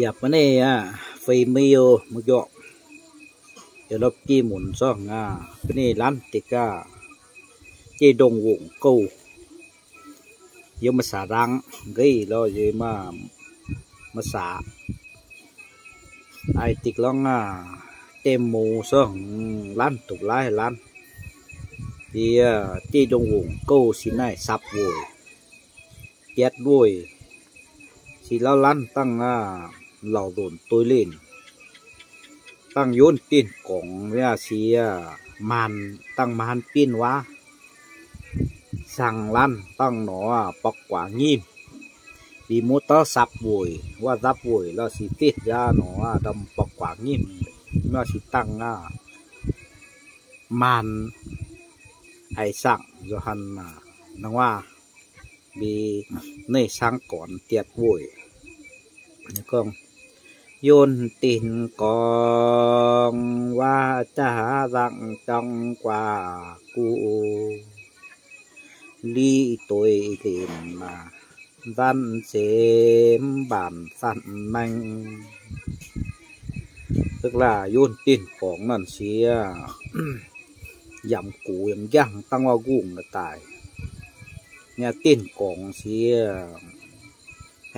Yaac ba'neiv aqv, fei meiu mu'jorqc, yaac lopv jiv munc zorngh aqv. Ba'neiv lanv deix gaax, jeiv ndongh wongc gouh, yiem maaih saax nzangc nqeiv lorh, yiem maaih saax. Aix deix lorngh aqv, dem muz zorngh lanv duqv laaix lanv. Yie jeiv ndongh wongc gouh sin naaiv sapv weic, biatv weic, sin lauh lanv dangh aqv, lauc nzunc dueiv linh, dangh yonv dinh gorngx yaac si maanh, dangh maanh bienv waav, saang lanv dangh nor aqv, borqv guaax nyimv. Liuz muoz-doic sapv weic, waac sapv weic lorh si ditv yaac nor aqv, ndorm borqv guaax nyimv, yaac si dangh aqv, maanh, aix saangc nzunc hnangv aqv. Mbi, neih saangv gornx diatv weic. Gorngv, yonv dinh gorngx waac jaax nzangc jorngv guaax guv, liz dueiv hlinc nzanc se mv mbaanc fatv maengh. Ov, yonv dinh gorngx naaiv sieqv, yaac gux yaac njangh dangh waac-ngongh daaih. Naaiv dinh gorngx sieqv,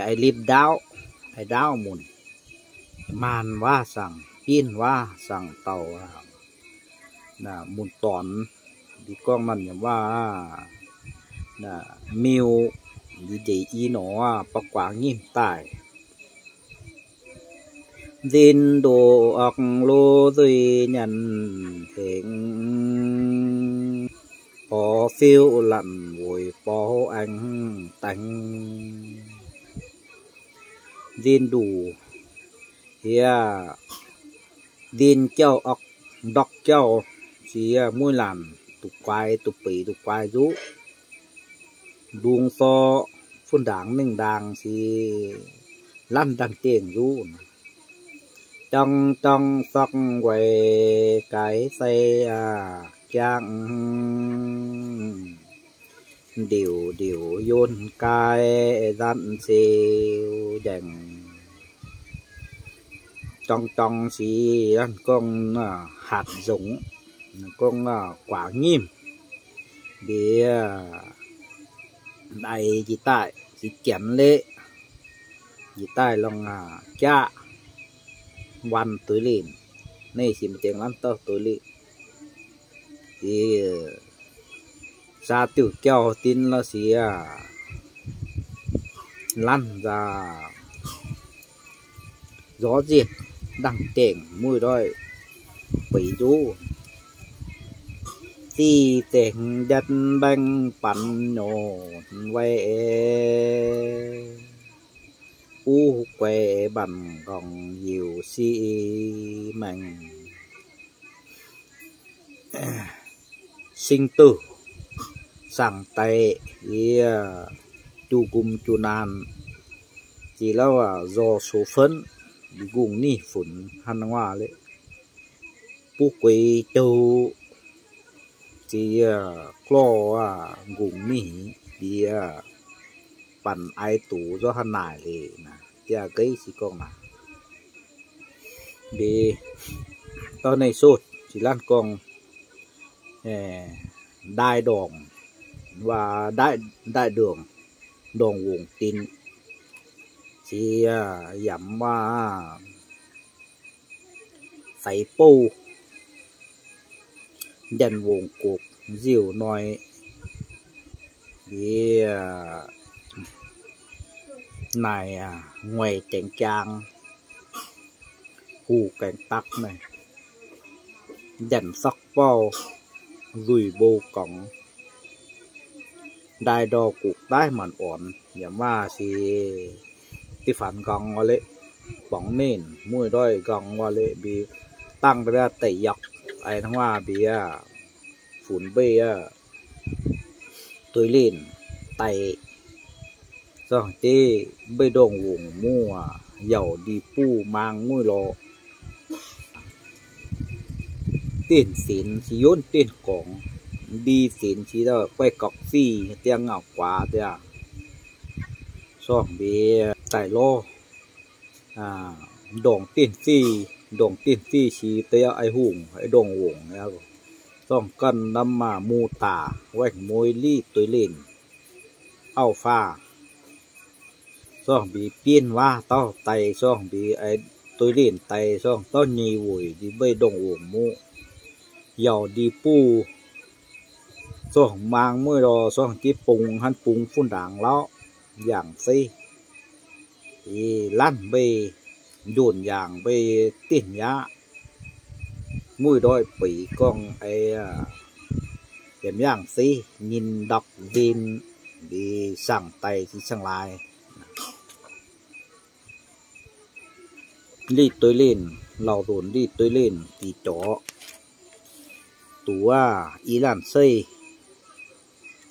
aix lipv ndaauv, aix ndaauv munc, maanh waac saangc, bienv waac saangc dauh, munc dornx, mbi gorngv naaiv yaac waac, miu, mbi ndeic i nor, borqv guaax nyimv daaih. Nzin ndoqc orqc lo nzuih nyanc hengx, borx fiuv lanc weic borx aengx daengx. Nzin ndoqc, yie, nzin jauv orqc, ndorqc jauv, sieqv mueiz laanh duqv guaix, duqv beic duqv guaix nzuqv. Ndungx sorqv fun ndaangc ninh ndaangc si lanv ndaangc dengh nzuqv. Jorng jorng sorqv weic gaaix sei aqv, jangv ndiuc ndiuc yonc gaaix nzanc siou njaengc. Jorng jorng si, gorngv hatc nzongc, gorngv guaax nyimv, mbi aix njiec daaih, njiec janx leqv, njiec daaih longc jaqv, wan dueiv linh, neih sin maiv dengx lanv dauh dueiv linh. Yie saa diuh jauv dinv lorh sieqv, lanv nzaac, nzorz nzitv ndaangc dengh mueiz ndoih beic nzuqv. Ziqc dengh njatv mbaengx banx nyouc weic, uv gueix mbanc nqorngv yiuc siqv maengx. Sing duqv saangc daic, yie juv nqumh juv naanc, ziqc lauh nzorz soux fenv, mbi nqungh nitv funx hnangv waac leqv, buv gueix jouh, ziqc yie glorh nqungh nitv, mbi banc aiv doz zorqv hnangv naaic leiz naaic, dieh geiv se gorngv naaic. Mbi dorh neih sotv ziqc lanv gorngv ndaaih ndorngc, waac ndaaih ndorngc, ndorngc wongc dinc, ziqc yamc waac faix bouh, njanh wongc gokc nziuh noi, yie naaic nguaix gaengh jaang, hu gaengh dakv naaic, njanh sorqv bouh, nzuih mbou gorngx, ndaaih ndorh gokc daaih maanc ornx, yaac maaih se diqv faanx nqorngx wuov leqv, borngz ninh mueiz ndoih nqorngx wuov leqv, mbi dangh daaih deic-yaac a'hneiv waac mbi aqv, funx mbei aqv, dueiv linh daic, zorngh deix mbei ndongh wongc muoz, yaac ndih buv maang mueiz lorqc. Dinh zinx se yonv dinh gorngx, ndih zinx se guaih gorqc fih diangh ngauc guaax diangh. Sorngh mbi daaih lorh, ndongc dienh fiuv, ndongc dienh fiuv si deix ai hungh, ai ndongh wongc, zorngh ganh norm maa mu taac waengh mueiz liqv dueiv lenh auv faah, zorngh mbi bienv waav dauh daaih, zorngh mbi dueiv lenh daaih, zorngh dauh nyei weic mbi mbeih ndongh wongc muqv, yaac ndie buv, zorngh maang mueiz lorh, zorngh jienv bung hnangv bung fuqv ndaangc lauv, yangh zeiv, lanv mbeih njunh yangh mbeih dienh yaav, mueiz ndoih beic gorngv, yaac yangh zeiv nyinh ndorqc nzin, mbi saangv daaih zinh saangv laaix. Liqv dueiv lenh, lauh nzunc liqv dueiv lenh dix jorqv, duqv aav i laanh seiv,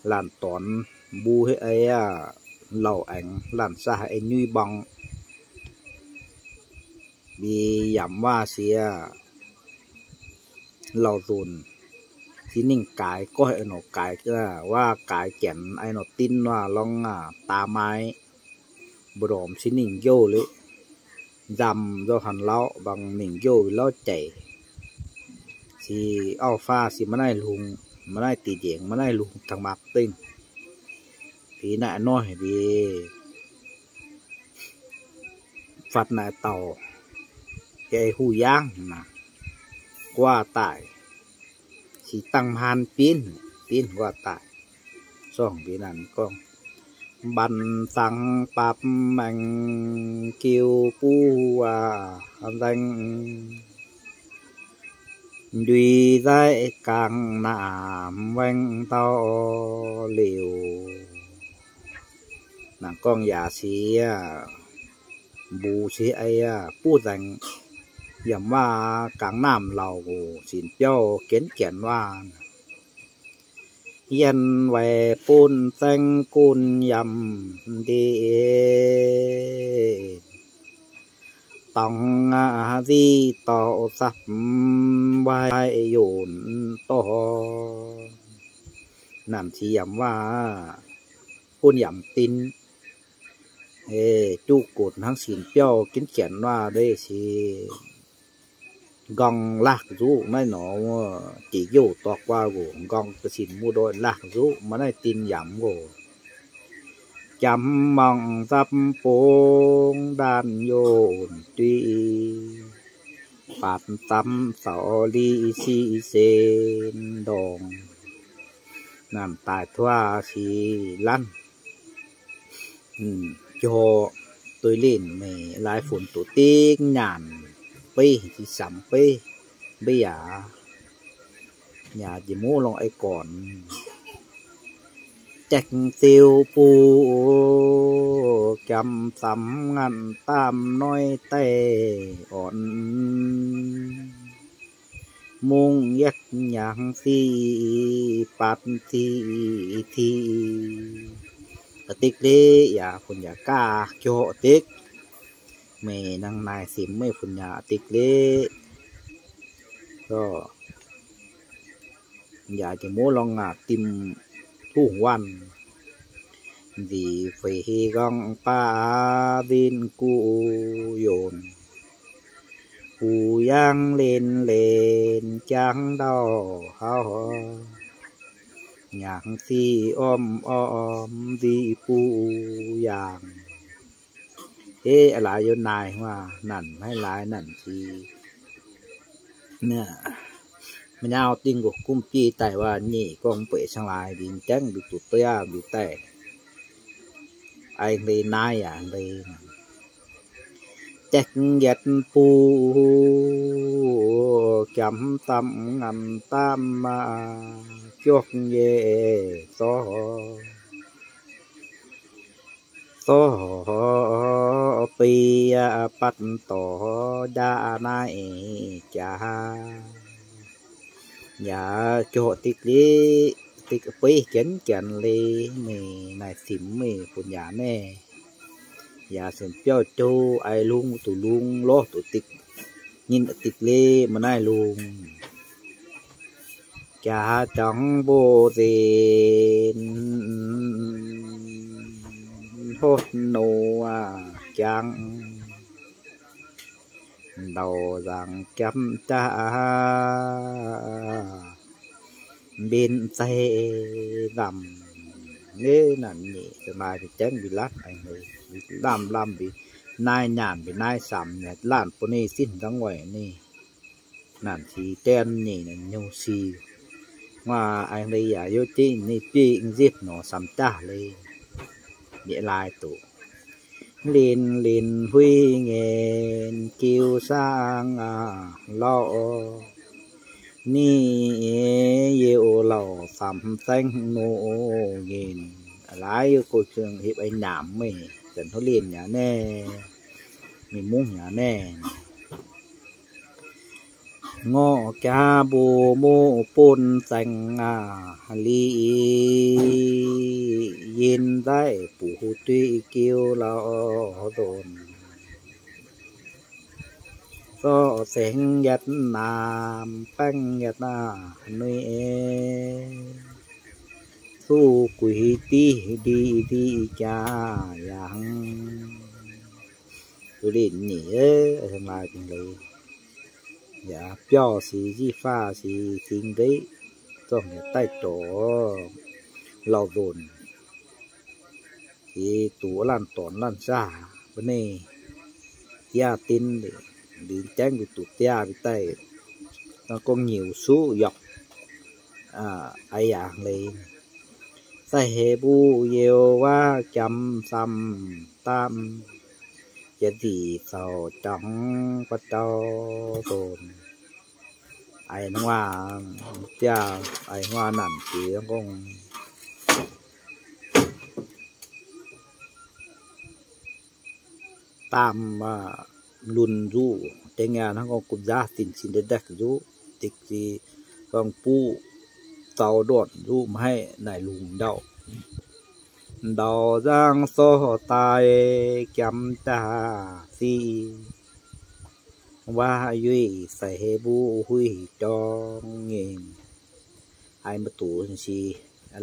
laanh dorn mbuo hei aav, lauh aengx laanh saaih haiz nyuiv mborng, mbi yamc waav siex, lauh nzunc, zinh ninh gaaix goiv, aa, nor gaaix, waav gaaix janx, aa, nor dinv waav lorngx, aa, daaih maaih mbu'ndongx zinh ninh nqouh liuz, nzamc nzorng hanc lauh, mbaang ninh nqouh lauh jaic, se auv faah se maiv naaiv lungh, maiv naaiv dingc njiec, maiv naaiv lungh tangx maaz dingh, fih naaiv noic mbi fatv naaiv dauh, yaac huv yangh naaic, guaav daaih, se dangh hmaan bienv, bienv guaav daaih, zorngh mbi naaic gorngv, mbanc zangx bapv maengx jiu buv aac, nzaeng ndui nzaiv gangx naamh waengv ndau liuz. Naaic gorngv yaac se mbuo se ei buv nzaengx, yaac maaih gangx naamh lauh, sinc biauv genv janx waac. Yienh weic bun zaeng gunh yamc ndiev, dorngx ziqv dorh zapv waaic yonc dorh. Naamh ziqc yamc waac, gunh yamc din, juqv gunc hnangv sinc biauv genv janx waac ndeic se nqorngv lakh nzuqv naaiv nor, jiex youh dorh guaav nqorngv ga'sin muv ndoih lakh nzuqv, maaih naaiv din yamc nqox. Jamx mangc zapv bungx ndaanh yonc duiv, batc zamv zaux li siqv sen ndongc. Naamh daaih tuov si lanv, jorh dueiv lenh meic laaix funx duqv dingv nyaanh beiv, zinh samx beiv, beiv yaac, yaac jiex muv longc ei gornx. Jaeqv ziu buv jamx zamx ngaanc daamh noi daaih orn, mungv yietv nyangx ziqc batc ziqc ziqc. Dikv leqv yaac funx yaac gaax jorh dikv. Meih nangh naaic simx meih funx yaac dikv leqv. Yaac jiex muv lorngx aac dimh hungh waanc. Nzic feix nqorngv baav nzin guv yonc, guv yangh lenx lenx jangv ndau hauv, nyangx ziqc ormv ormv nzic buv yaangh. Eix laaix yiem naaic waac nanc maiv laaix nanc zic. Maiv nyauv dingh nqox gumv biei daaih waac nyeic gorngv bueix cangx laaix mbic jangv mbic duqv dueiv aav mbic daaih. Aengx hleix naaiv yaac hleix. Jaeqv yietv buv jamx zamv ngaanc daamh maa, juoqv yeic zorqv, zorqv beiv yaac batv dorh jaav naaiv jaax. Yaac jorh dikv leqv, dikv beiv janx janx leiz meih naaic simx meih funx yaac naaiv. Yaac simx biauv jouv aiv lungh duqv lungh lorh duqv dikv, nyinh dikv leqv maaih naaiv lungh. Jaax jangx mbuo nzenc, hov noz jangx. ndau nzangc jatv jaav mbenc zeiv nzamc. Naaiv naanc nyeic maaih mbuo jangv mbuo latv aengx lamh lamh mbuo naaiv nyaanh mbuo naaiv samx laanh bun ninh zinh nzangv weic ninh. Naanc si dien nyeic naanc nyungc si nguaah aengx leiz yaac youv jienv ninh biei nzipv nor samx jaav leiz. Yietc lai doqc, linh linh hui nqen jiu saang aac lauh, ninh youh lauh samx zaengv noqc nqen. Laaix yie gox ziangh hiepv aengx nyaamc meih, zanc hnoi linh yaac naaiv, mingh mungv yaac naaiv. Ngorc jaax mbuo muqv bun zaengc aac, liqc yinh nzaiv buc duqv jiu lauh nzonc. Zorqv zengx yietc naamh baengv yietc aac nuiv, zuqv guix diqv ndiqv ndiqv jaax yaac hnangv. Duqv linh nyeic, hnangv naaiv dingc leiz. Yaac biauv si, nziv faah si, zingx ndeqv, zorngh yaac daaih dorc lauh nzonc. Jiex duqv laanh dorngx laanh saah, mbuo ninh diav dinv, liuz jangv mbuo duqv diav mbuo daaih, nor gorngv nyiuc suqv yorqc, aa, a'yaac leiz. Zai heix mbuo youz waac jamx samx daamv, jiex nzic zaux jangx guaav jauv nzonx. A'hnangv waac diav, a'hnangv waac naanc jiex gorngv daamv, aa, lunh nzuqv, dengx aac hnangv gorngv gomh nzaav zinh zinh ndekv nzuqv, dikc zinh gorngv buqv zaux ndortv nzuqv maiv haih naaic lungz ndauh. Ndau nzangv zorqv daaih jamx jaax ziqc, waac yuic sai heix mbuo huih jorng nyei. Aengx mbu'ndongx si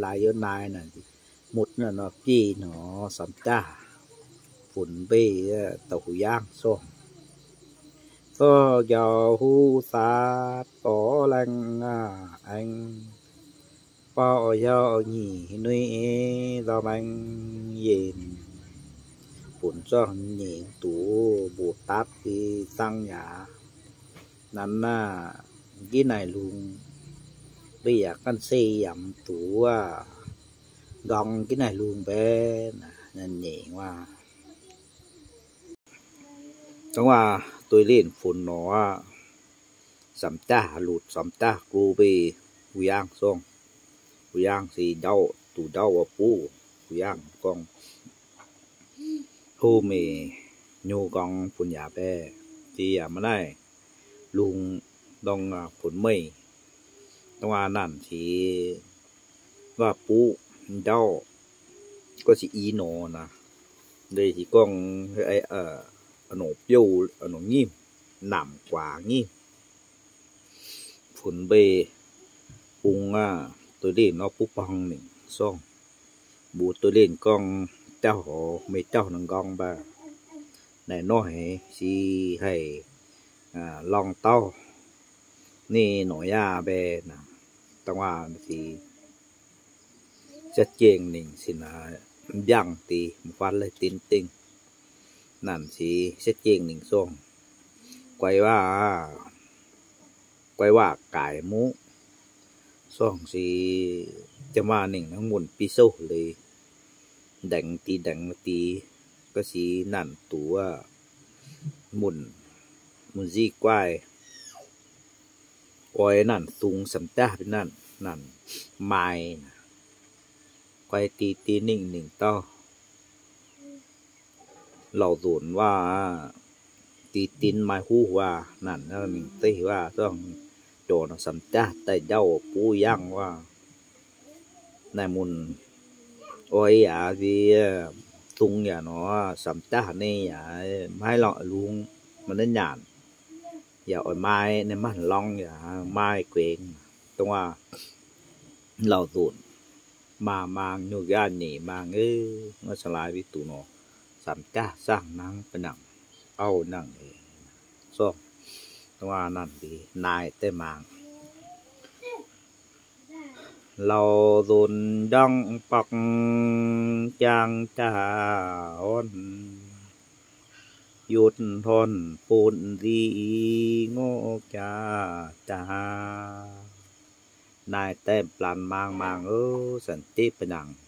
laaix youv naaiv naaic, mutv naaiv nor bieiv nor samx jaax, funx mbeix dauh huix yaangv sorng. Zorqv njaaux huv saatv dorc laengh aac aengx, baaux hiauv nyic nuiv nzauh maengx yienc, funx zorngh nyeic duqv mbuoqc daatv di zangv yaac nanv naaiv, gitv naaic lungz, mbuo yaac ganh se yaac mv duqv nqorngv gitv naaic lungz mbaeqv, nyeic waac. Dongh waac dueiv-linh funx nor, samx jaax lutc, samx jaax gux mbeix huix yaangv sorng. Huix yaangv se ndauv, duqv ndauv wuov buv. Huix yaangv gorngv, hlo meic nyungc nqorngv funx yaac mbaeqv, se yaac maiv naaic lungz ndorngx funx meih. Dongh waac naanc se waac buv ndauv, gorngv se i nor naaic, se gorngv nongc biouv, nongc nyimv, namc guaax nyimv. Funx mbeix bung aac, dueiv-linh nor buv borng ningc sorng. Mbuo dueiv-linh gorngv jauv, meih jauv nor nqorngv mbaeqv, naaic nor haiz se haih lorngh dauh ninh nor yaac mbaeqv. Dongh waac se siec jengh ningc sin mbiangh deix mv faanv leiz dinv dingh. Naanc se siec jengh ningc sorng. Guai waac, guai waac gaix muqv sorng se jiem waac ningc hnangv munc biv souv leiz, ndaengx deix ndaengx deix, gorngv se naanc duqv munc, munc nziv guaih. Oix naanc sung samx jaax bun naanc, naanc maaih, guai deix deix ningc ningc dauh lauh nzunc waac, deix dinv maaih huv waac, naanc ningc zeiv waac zorngh, jorc nor samx jaax daaih njauv buv yangh waac. Naaic munc oix yaac nziex sung yaac nor samx jaax ninh yaac maiv lorngh lungz, maiv naaiv nyaanc, yaac oix maaih ninh maiv lorngh yaac maaih guenx. Dongh waac lauh nzunc maang maang nyungc ganh nyeic maang, wuov cingx laaix mbuo duqv nor, samx jaax zaangh hnangv ba'nangc, auv nangc, Dongh, dongh wuov naaic liuz naaic deix mangc. Lauh nzunc njorngv borqc jangx jaax horn, yutv horn bun nzic ngorc jaax jaax. Naaic deix blanc mangc mangc, ov, zanc jeiv ba'nangc.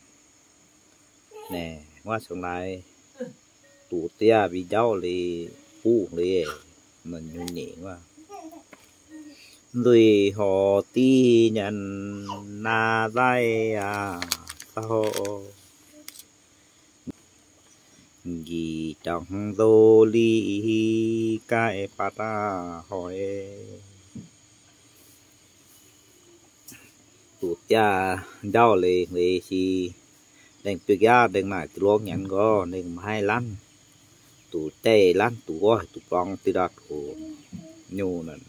Naaic, wuov congx laaix duqv diav mbi njauv liuz, buqv liuz, nzuih horc div nyanc naa nzaiv aac, dauh nqih jangx nzo li gaih batv hoic. Duqv diav njauv liuz, liuz si lengh biuv yaav lengh naaic duqv longx nyanc nqorngv, lengh maiv haih lanv, duqv deic lanv, duqv nqoi, duqv buangv diuh ndatc oc. Nyungc naaic,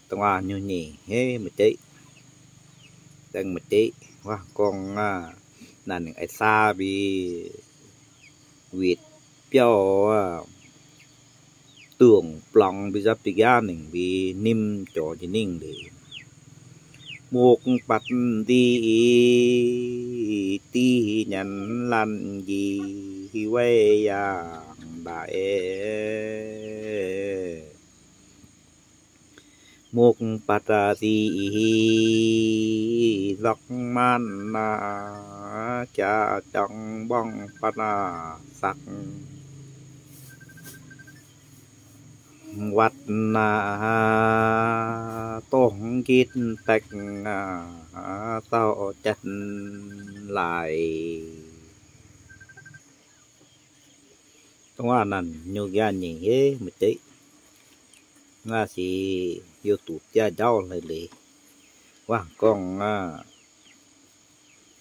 dongh wuov nyungc nyeic, hei, maaih jeiv, dengh maaih jeiv, wuov gorngv aac, naaic ninh aix saa mbi witc biauv, duqv buangv mbi nzapv biauv yaav ninh mbi nim jorc njiec ningh liuz, mukv batv nzic div nyanc lanc njiec weic yaangh ndaaih. Mukv batv nzic nzorqc maanc aac, jaa jorngx mborngv batv aac, saqc watc aac, dongh gitv baeqc aac, dauh jatv laaix. Dongh wuov naaic nyungc yaac nyeic hei maaih deix. Naaiv se yie duqv diav njauv leiz-leiz. Wuov gorngv aac,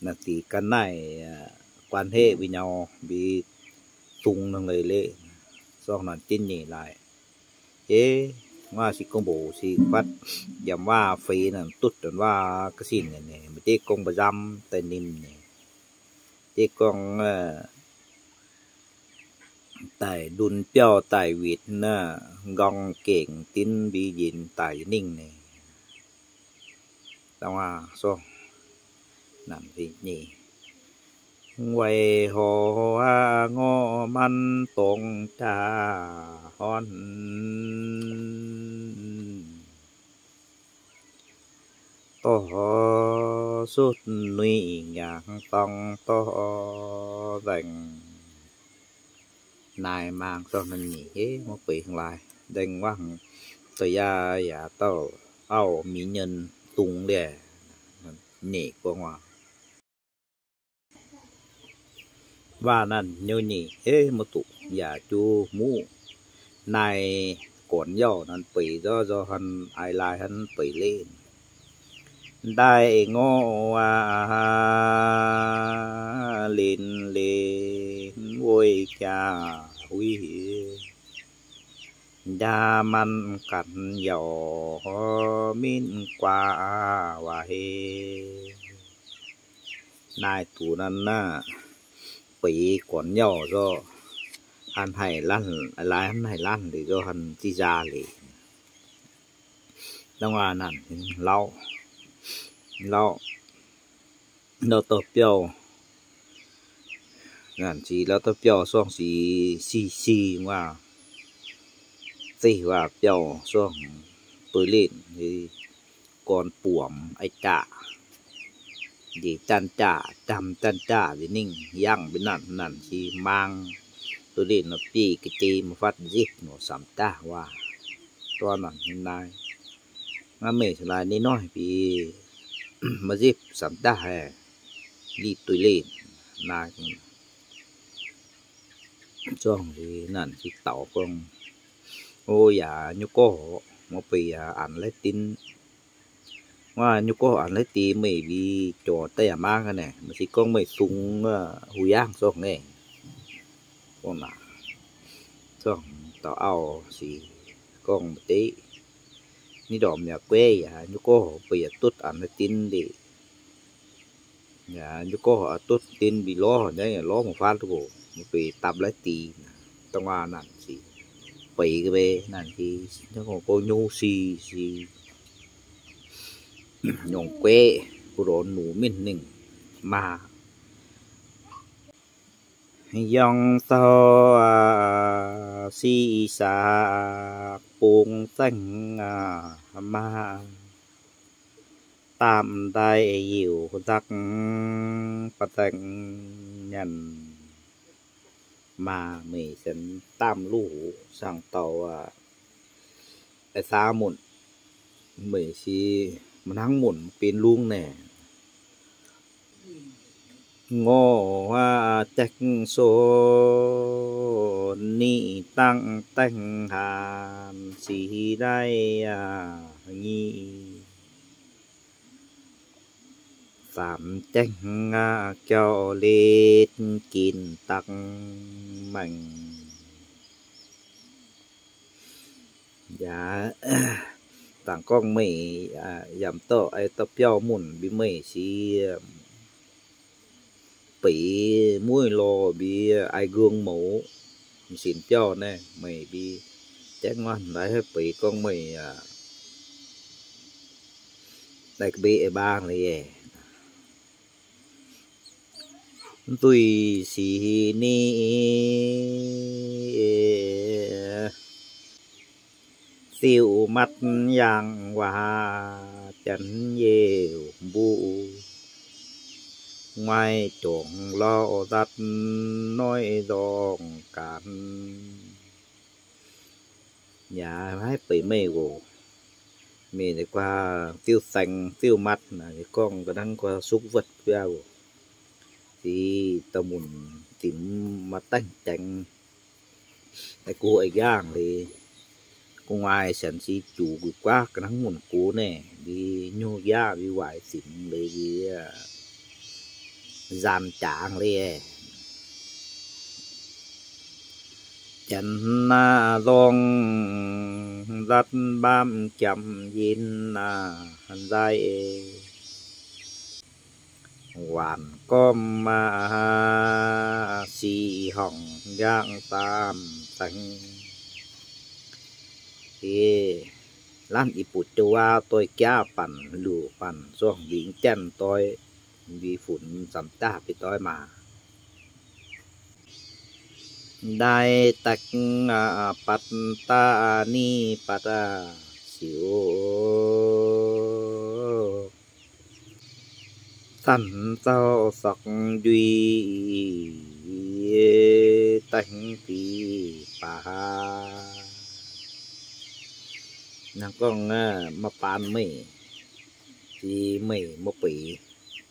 naaiv deix ga'naaiv quan hệ với nhau mbi zungx nangh leiz-leiz. Sorng naaic jienv nyeic laaix. Ov, wuov se gorngv mbuox se fatv yiem wuov feix naaic duqv nduov wuov ga'sin naaic, maaih deix gorngv mba'nzamv daaih ninh naaic. Deix gorngv daaih ndun biauv daaih witc naaic, nqorngv gengh dinv mbi yinc daaih ningh naaic. Dangh wuov sorng naaic nyeic. Weic hoc ngorc maanc dongh jaa horn, dorh sutv nuic nyaangx dorngx dorh nzaengc. Naaiv mangc zorqv naaiv nyeic hei maiv beix hnangv laaix. Nzengc waac da'yaah yaac dauh auv mienh nyei dungz liec nyeic gorngv waac. Waac naaic nyei nyeic hei maiv duqv yaac juv muqv naaiv gornx yauh naaiv beix nzorqv nzorqv hnangv ai lai hnangv beix lenh. Ndaaih ngorc waac lenz lenz weic jaa huih, njaa maanc ganh yauc minv guaax waac hei. Naaiv duqv naaiv naaiv, beix gornx yauh zorqv, an haih lanv, lai an haih lanv liuz zorqv han ziqc nzaa liuz. Dangh waac naaic lauh, lauh, lauh dorh biauv, naaic sic lauh dorh biauv sorng sic sic sic waac, zeiv waac biauv sorng, doix-letv, gorn buomc, ai jaax, njiec janx jaax, jamh janx jaax nziex ningh, yangh mbenc naanc, naanc sic maang, doix-letv nor bieiv ga'jeiv maiv fatv nzipv nor samx daaih waac, dorn naanc nyei naaiv. Naaiv meih laaix ninh noic bieqc maiv nzipv samx daaih haic, liz doix-letv naaiv. Zorng naanc sic daux gorngv, o yaac nyuv gorx, maiv beic yaac anx laiv dinv. Waac nyuv gorx anx laiv dinv meih mbi jorc daaih yaac mangv ga'naaiv, maiv zeiz gorngv meih sung huih yangh zorng aeqv, gorngv naaic. Zorng daux auv sic gorngv maiv deix, ninh ndorm yaac gueiv yaac nyuv gorx beic yaac duqv anx laiv dinv lic. Yaac nyuv gorx duqv dinv mbi lorz, naaiv yaac lorz maiv faatv duqv oc, maiv beic dapv laiv dinv. Dangh waac naanc sic Beix ga'mei naaic, gong-nyuv si, si nyungc gueiv, mbu'ndongx nuqc mingh ninh maa. Yangh dauh si saqc bungx zaengh maa, daamh ndaaih yiuc nzakv ba'zaengh nyanc. Maa meih sienx daamh luv sang dauh a'saah munc, meih si maiv hnangv munc benx lungh naaic. Ngorc jaeqv so ni dangh daengh haanz si daaih nyic faam jaengh jauv-letv ginc dangh maengc. Yaac dangh gorngv meih yaac dorh ai dauh biauv munc mbi meih si beix mueiz lorh mbi ai nqong mouz, m'sinx biauv naaiv meih mbi jaengv muonc daaih beix gorngv meih daaih ga'mbei ei mbaang leiz. Nzuih sic ni siuv matv yangh waac janx yeuv mbuo, nguaaiv jongc lorh nzatv noiv nzorng gaanv. Yaac maiv beix meih oc. Mienh guaax ziuv saeng ziuv matv naaic, gorngv ga'hnangv guaax sukv wuotv biauv oc. Zic dauh munc zinx maaih daengh jaengx, guv ei nqaang leiz, gu'nguaaic sienx si juqc gu'guaaiv ga'hnangv munc gux naaic, mbi nyungc nqaang mbi waaic zinx leiz, mbi nzaanx jangx leiz. Janx naaiv nzorng nzatv mbaamv jomc yinh naaic nzaaih, waanc gormv maaih sic horngc nqaang daamh saeng. Lanv i buoz-jauv waav doix jaav banc luc banc zorng mbingx janx doix, mbi funx zamx daaih beiv doix maah. Ndaix daix batv daaih ni batv siux, zanc zauh sorqv njuih daengx bic baac. Naaiv gorngv maiv baan meih, se meih maiv beix,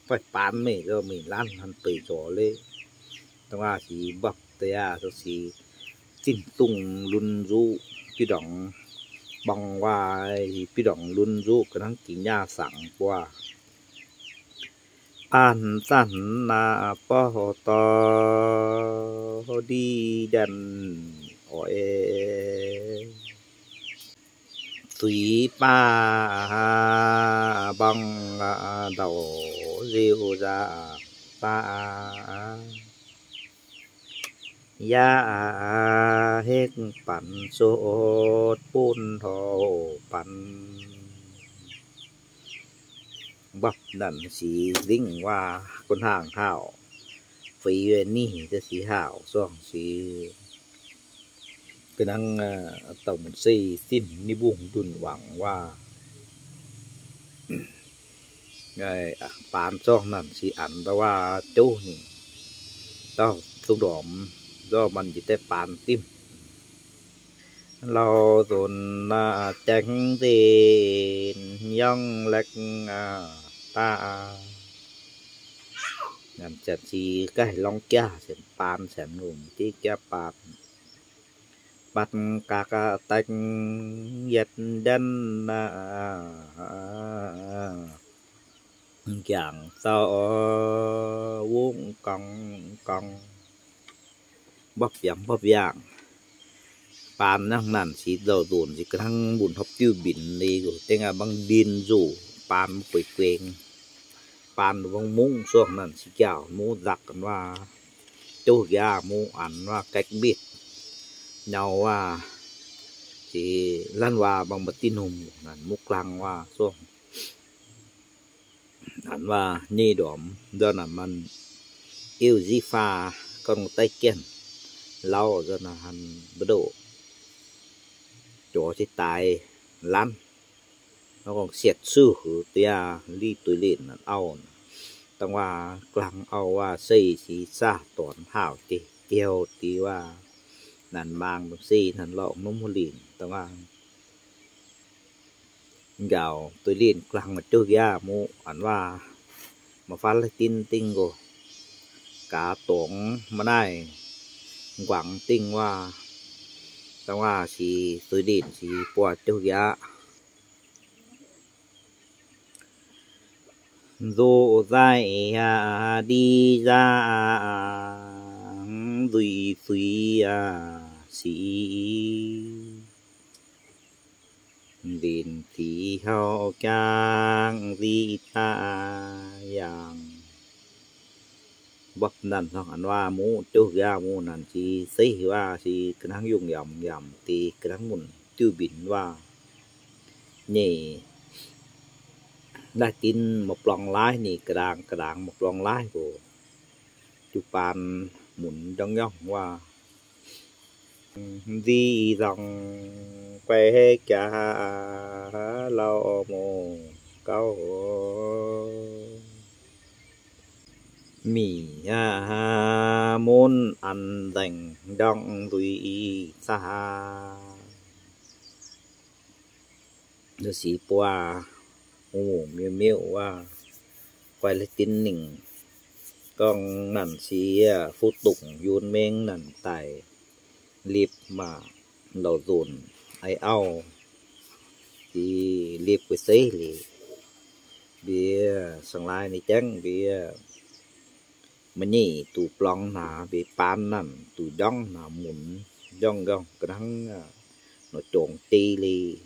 fai baan meih, meih lanv hanc beix nzorc leiz. Dongh aac si mbopv deix aac, se zinh dungh lunx nzuqv biv ndorngx, borngz waac biv ndorngx lunx nzuqv ga'hnangv jiex nyaah sangx buo. Baanh zanc naaic borqv dorh ndih ndanc oix zuiz baac mborngz ndau nziuh nzaac baac. Yaac hekv banc sotv bun houc banc. Mbopv ndanc sic lingv waac gunv hnaangx haauc, feix nyic deix sic haauc zorngh sic. Ga'hnangv dauh mun sei zinh ni mbungh ndunh wangc waac, baan zorngh ndanc sic anx ndau waac jouv ninh, dauh zungv ndorm, ndorm manh njiec deix baan dimv. Lauh nzunc jaengv nzengc yangh laeqv daaih. Nyanc ziepc si gaih lorngv jaav, ziepc baan ziepc lungh diqv jaav baan. Batv ga'naaiv daix yietc ndanv, m'jangc zaux wungv gorngv gorngv, mbopv yangh mbopv yangh. Baan nangv ndanc sic lauh nzunc sic ga'hnangv mbun hopv diuv mbinc liuz, dengv aqv mangv ndin nzuqc, baan mbu'gueiz guengx. Baan mbu'ndongx mungv zorngh ndanc sic jauh, mungv nzaqc waac, jouv nqaang mungv anx waac, gaeqv mbitv nyau waac, deix lanv waac mbuo maaih diuh norm naaic muv glaang waac zungv hnangv waac nyei ndorm nzunc naaic maaih iu nziv faah gorngv daiv jienv lauh nzunc naaic hnangv mbu'ndongx jiex daaih lanv, gorngv sietc suv huv diaav liv duix linc auv, dangh waac glaang auv waac se sic saah dorn haac jiex jauv deix waac naaic maang domh se hnangv lorqc nunv linc dangh waac njaaux duix linc glaang maaih jouv nziaauc muqv hnangv waac maaih faanv laiv dinv dingh nqox gaax dorngx maaih naaiv nquangx dingh waac dangh waac sic duix linc sic buatc jouv nziaauc nzoqc zaih aqv, ndi zaah aqv, nzuih zuiz aqv, sic linc zic hauh jangv zic daaih yangh. Mbopv naaic hnangv hnangv waac muqv jouv nziaauc muqv naaic sic zeiv waac sic ga'hnangv yungh yamc yamc deix ga'hnangv munc diuv mbinx waac nyei. Naaiv dinv maaih blong laaih ni, ga'ndaangc ga'ndaangc maaih blong laaih oc. Jiu-baang munc njorngv njorngv waac nzic nzangc guai jaax lauh mouz gauv mic aqv, munv an nzaengc ndorngv nzuih caa. Sic buatc mungh mungh miuv miuv waac guai laiv dinv ningc gorngv naaic sic fuqv dungc yunz mengh naaic daaih lipc maac lorz nzunc ai auv, sic lipc guei zeiv liuz, mbuo sangx laaix ninh jangv mbuo maiv nyic duqv blong naaic mbuo baan naaic duqv njorngv naaic munc njorngv njorngv ga'hnangv nor jongx deix liuz.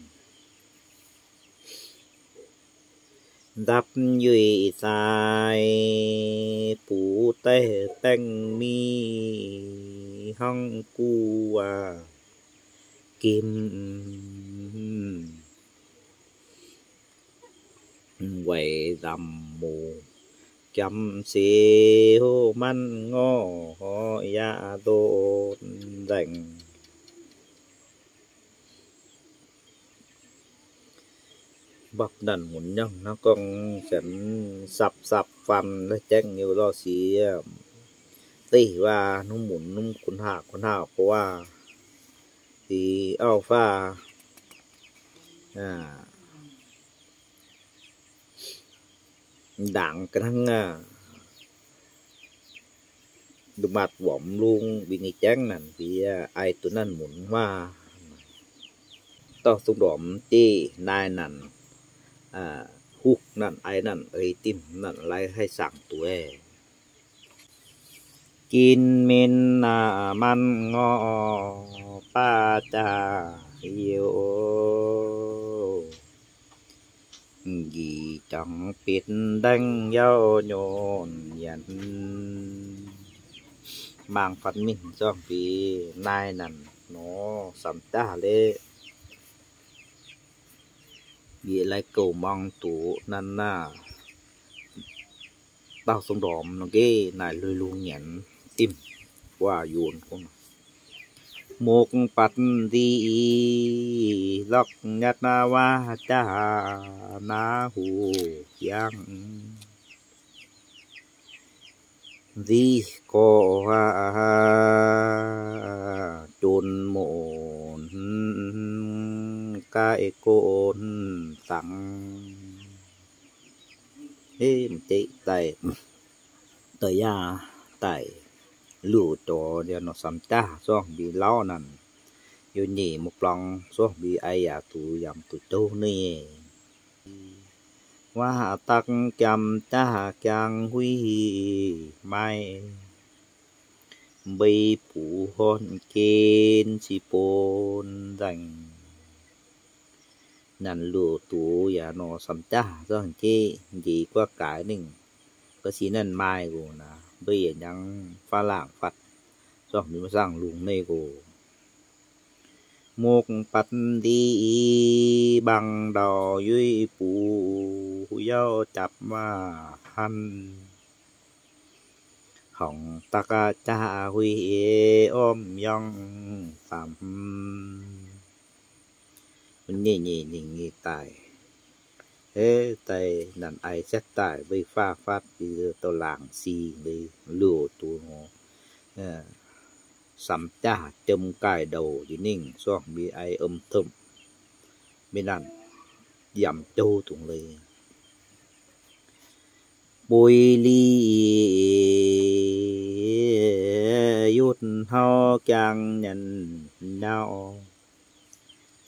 Ndapv yuic zaaix buv daaih baengh mingh hnangv guv waac gimh weic nzamc muc jamv siou manv ngorc yaac ndoqc nzaengc. Mbapv naanc munc nyangh hnangv gorngv sienx sapv sapv faanh naaiv jaengv nyei lorh sieqv, deix waac hnungv munc hnungv kun haah kun haah gorx waac, deix auv faah ndaangc ga'hnangv aqv. Nduqc maatc wuom lungh mbuo nyei jaengv naanc mbuo ai duqv naanc munc waac. Dauh zungv ndorm deix naaiv naanc huv naanc ai naanc ei dimv naanc lai haih saangc duqv. Jin min aac manv ngorc baav jaax youc, njiec jangx betv ndaengv yauv nyorn nyanc. Maang fatv mingh zorngh mbuo naaiv naanc nor samx jaax leqv, mbuo lai gouv muangx duqv naanc naaic. Dauh zungv ndorm nor geh naaic lui lungh nyanc dimv waac yunc. Mokv batv nzic lorqc nyatv waac jaax naaiv huv yangh. Nzic gorx jonx munc gaaih gonv dangx. Heh, m'deix daaih, daaih yaac daaih liuc dorh nor samx jaax zorngh mbuo lauv naanc, yaac nyeic mbuo blong zorngh mbuo ai yaac duqv yaac duqv jouv nyei. Waac dakv jamx jaax jangx huih maaih, mbeix buv horn gen ziqc bun nzaengc. Naanc liuc duqv yaac nor samx jaax zorngh jeiv njiec guaav gaaix ningh, ga'sie naanc maaih nqox naaic, mbeix yaac nyangx fav laangc fatv zorngh mbuo maiv saangv lungh nyei nqox. Mukv batv ndiqc bangc ndau yuiz buc, yauv japv maah hanv. Horngc dakv jaav huih orm yangh famv. Nyei nyei ninh nyei daaih. Daaih nanc ai setv daaih mbei faah fatv, dorh laangc sing mbei liouh duqv. Samx jaax jiem gaaih ndouc njiec ningh, sorng mbei ai om tomv, mbei nanc yamc jouv dungx leiz. Buix lic yutv hnauv jangx nyanc nyauv,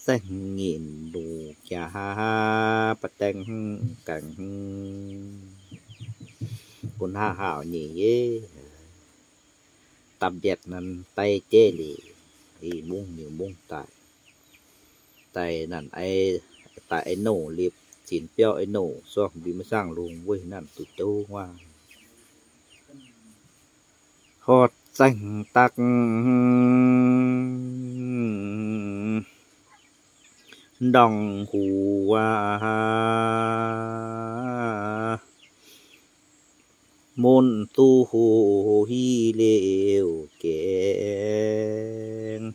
saengv nyitc luc jaax ba'dengx gaengh. Gunv hnangv haaix nyei yie dapv mbietc nanv daiv jeiv lic, i mungv nyei mungv daaih. Daaih nanc ai, daaih ai nouh liepc, zinx biauv ai nouh, sorng mbui maiv saangv lungh wuov nanc duqv jouv huaav. Horc zaengc dakv ndorngh huc aac, mun duqv huc hiv liouh gaengh.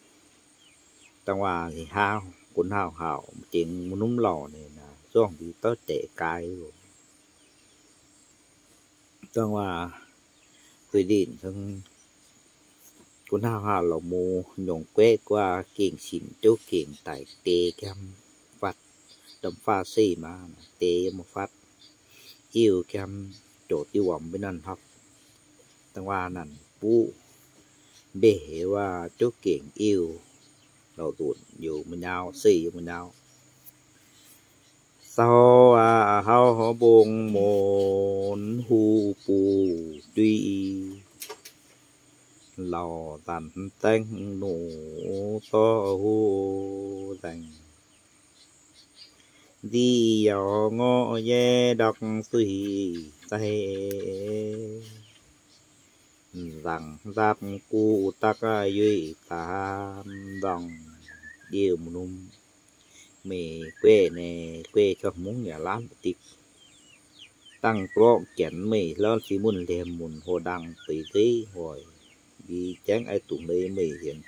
Dangh waac hnauv, gunv hnauv hauc, mv dingc mv nunv lauh ninh, zorngh ndie douv deix gaai loh. Dangh waac zuiz linh, gunv hnauv hauc lorqc, muz nyungc gueiv guaax gengh sinc jouv gengh daic deix jam fatv, ndamv faah seh maah, deix yiem mv fatv, iu jam, zoux diuh wormx mbuo nanv hopv. Dangh waac nanc buv mbeix waac jouv gengh iu, lorz nzunc youz mbuo nyauv, seh youz mbuo nyauv. Sau aac, hauv mbong mun huv buv juiv, lauh zanc zaengv nuqv zorqv huv nzaengc. Nziv yaac ngorc yie ndortv zuiz daic, nzaangc nzapv guv dakv yuiz daamv nzorng. Yie mv nunv meih gueiv naaic, gueiv corc mungv yaac laanh dikc. Dangh glorqv janx meih hlorv si munv liemh munc hoc ndangh deix nzeiv hoic. Yie jangv ai dungx leiz meih hienx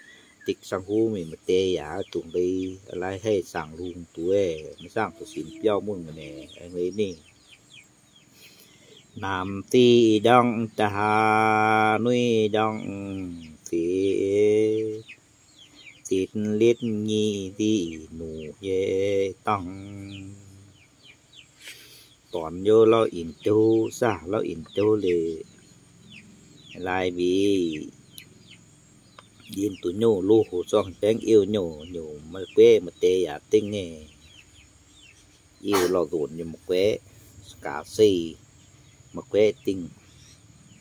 dikc, sang huv meih maaih deix yaac dungx leiz, lai haih zaangc lungh duqv, maiv zaangc duqv sinx biauv munv naaic, aengx leiz ninh. Namx diqc ndorngh jaax, nuiv ndorngh zitc, zitc litv nyic diqc nuqc yie dorngh. Dorn youv lauv inc jouv, saah lauv inc jouv leiz, lai mbic yinh duqv nyouh loh, zorngh baengv iu nyouh, nyouh maaih gueiv maaih deix yaac dingh nyei. Iu lorz nzunc nyei maaih gueiv, gaax se maaih gueiv dingh,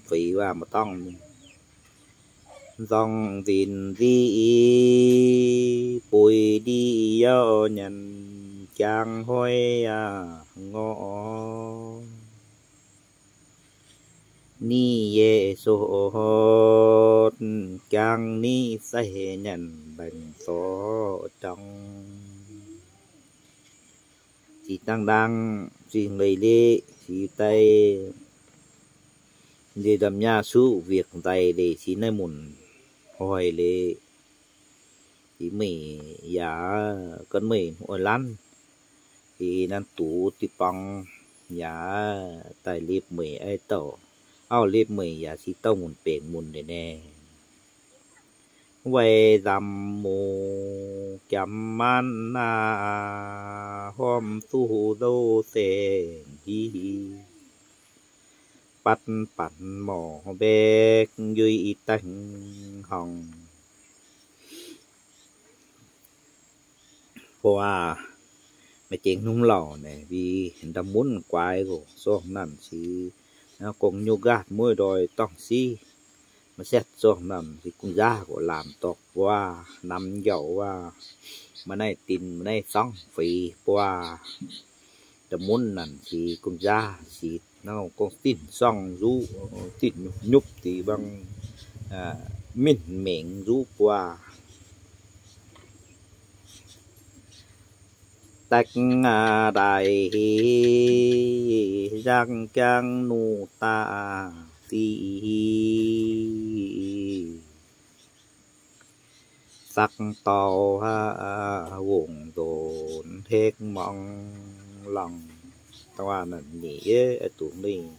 feix waac maaih dorngh. Nzorng nzinc nziv, buix ndiqc yauv nyanc jangx hoiv yaac ngorc. Niv yie sou hotv jangx niv saiv nyanc mbaengx zorqv jangx. Zinh dangh dangh zinh leiz-leiz, zinh daaih leiz ndamv nyaah suqv wieqc nzaic leiz, zinh naaiv munc hoic leiz, zinh meih yaac gan meih oix lanv, zinh nanv duqv diqc borngz yaac daaih lipc meih aiv dauh, auv lipc meih yaac zinh dauh munc benx munc leiz naaiv. Weic nzamc muc jomc maanv naah, horpc duqv nzou saeng hiv, batv batc morc mbaeqv yuiz daaih horngh. Buo aac, maaih jengx hnomv lauh naaic, mbi nda'munv guaix loh, sorng nanc sic, gong nyuv nqaatv mueiz ndoih dorngh siv, maaih setv sorng nanc sic gunv nzaav gox laanh dorh buo, namx njaaux wuov, maaih naaiv dinc maaih naaiv zorngv feix buo. Nda'munv nanc sic gunv nzaav sic, nangv gorngv dinh sorng nzuqv, dinh nyupc nyupc deix bang, minh mengx nzuqv buo. Daekv daaih heh, yangh jangv nuqv daaih sic, sakv dauh wongc nzonx hekv muangx longc. Dongh wuov naaic nyeic, oix zuqc mingh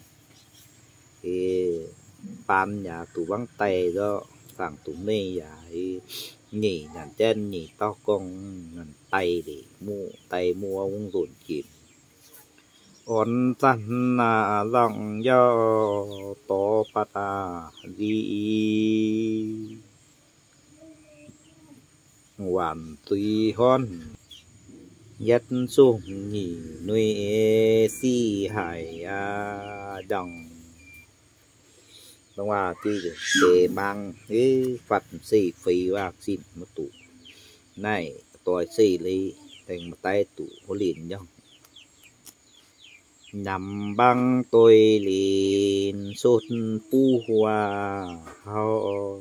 baan yaac duqv mangc daaih nzorqc, zaangc duqv mingh yaac nyeic nyanc jienv nyeic dauh gorngv daaih liuz muqv, daaih muqv wuov nzonx jiex. Orn zanc naaic lorngh yaac dorh baac zic, waanc zuiz horn yietv zungh nyic nui sic haic aqv. Dongh wuov diuh deix maang, fatv m'seiv feix waac zinh maiv duqv. Naaiv doix zeiv leiz, dengh maaih daaih duqv huv linc nyouh. Namx mbangv doix linc sutv buv huaav hauv,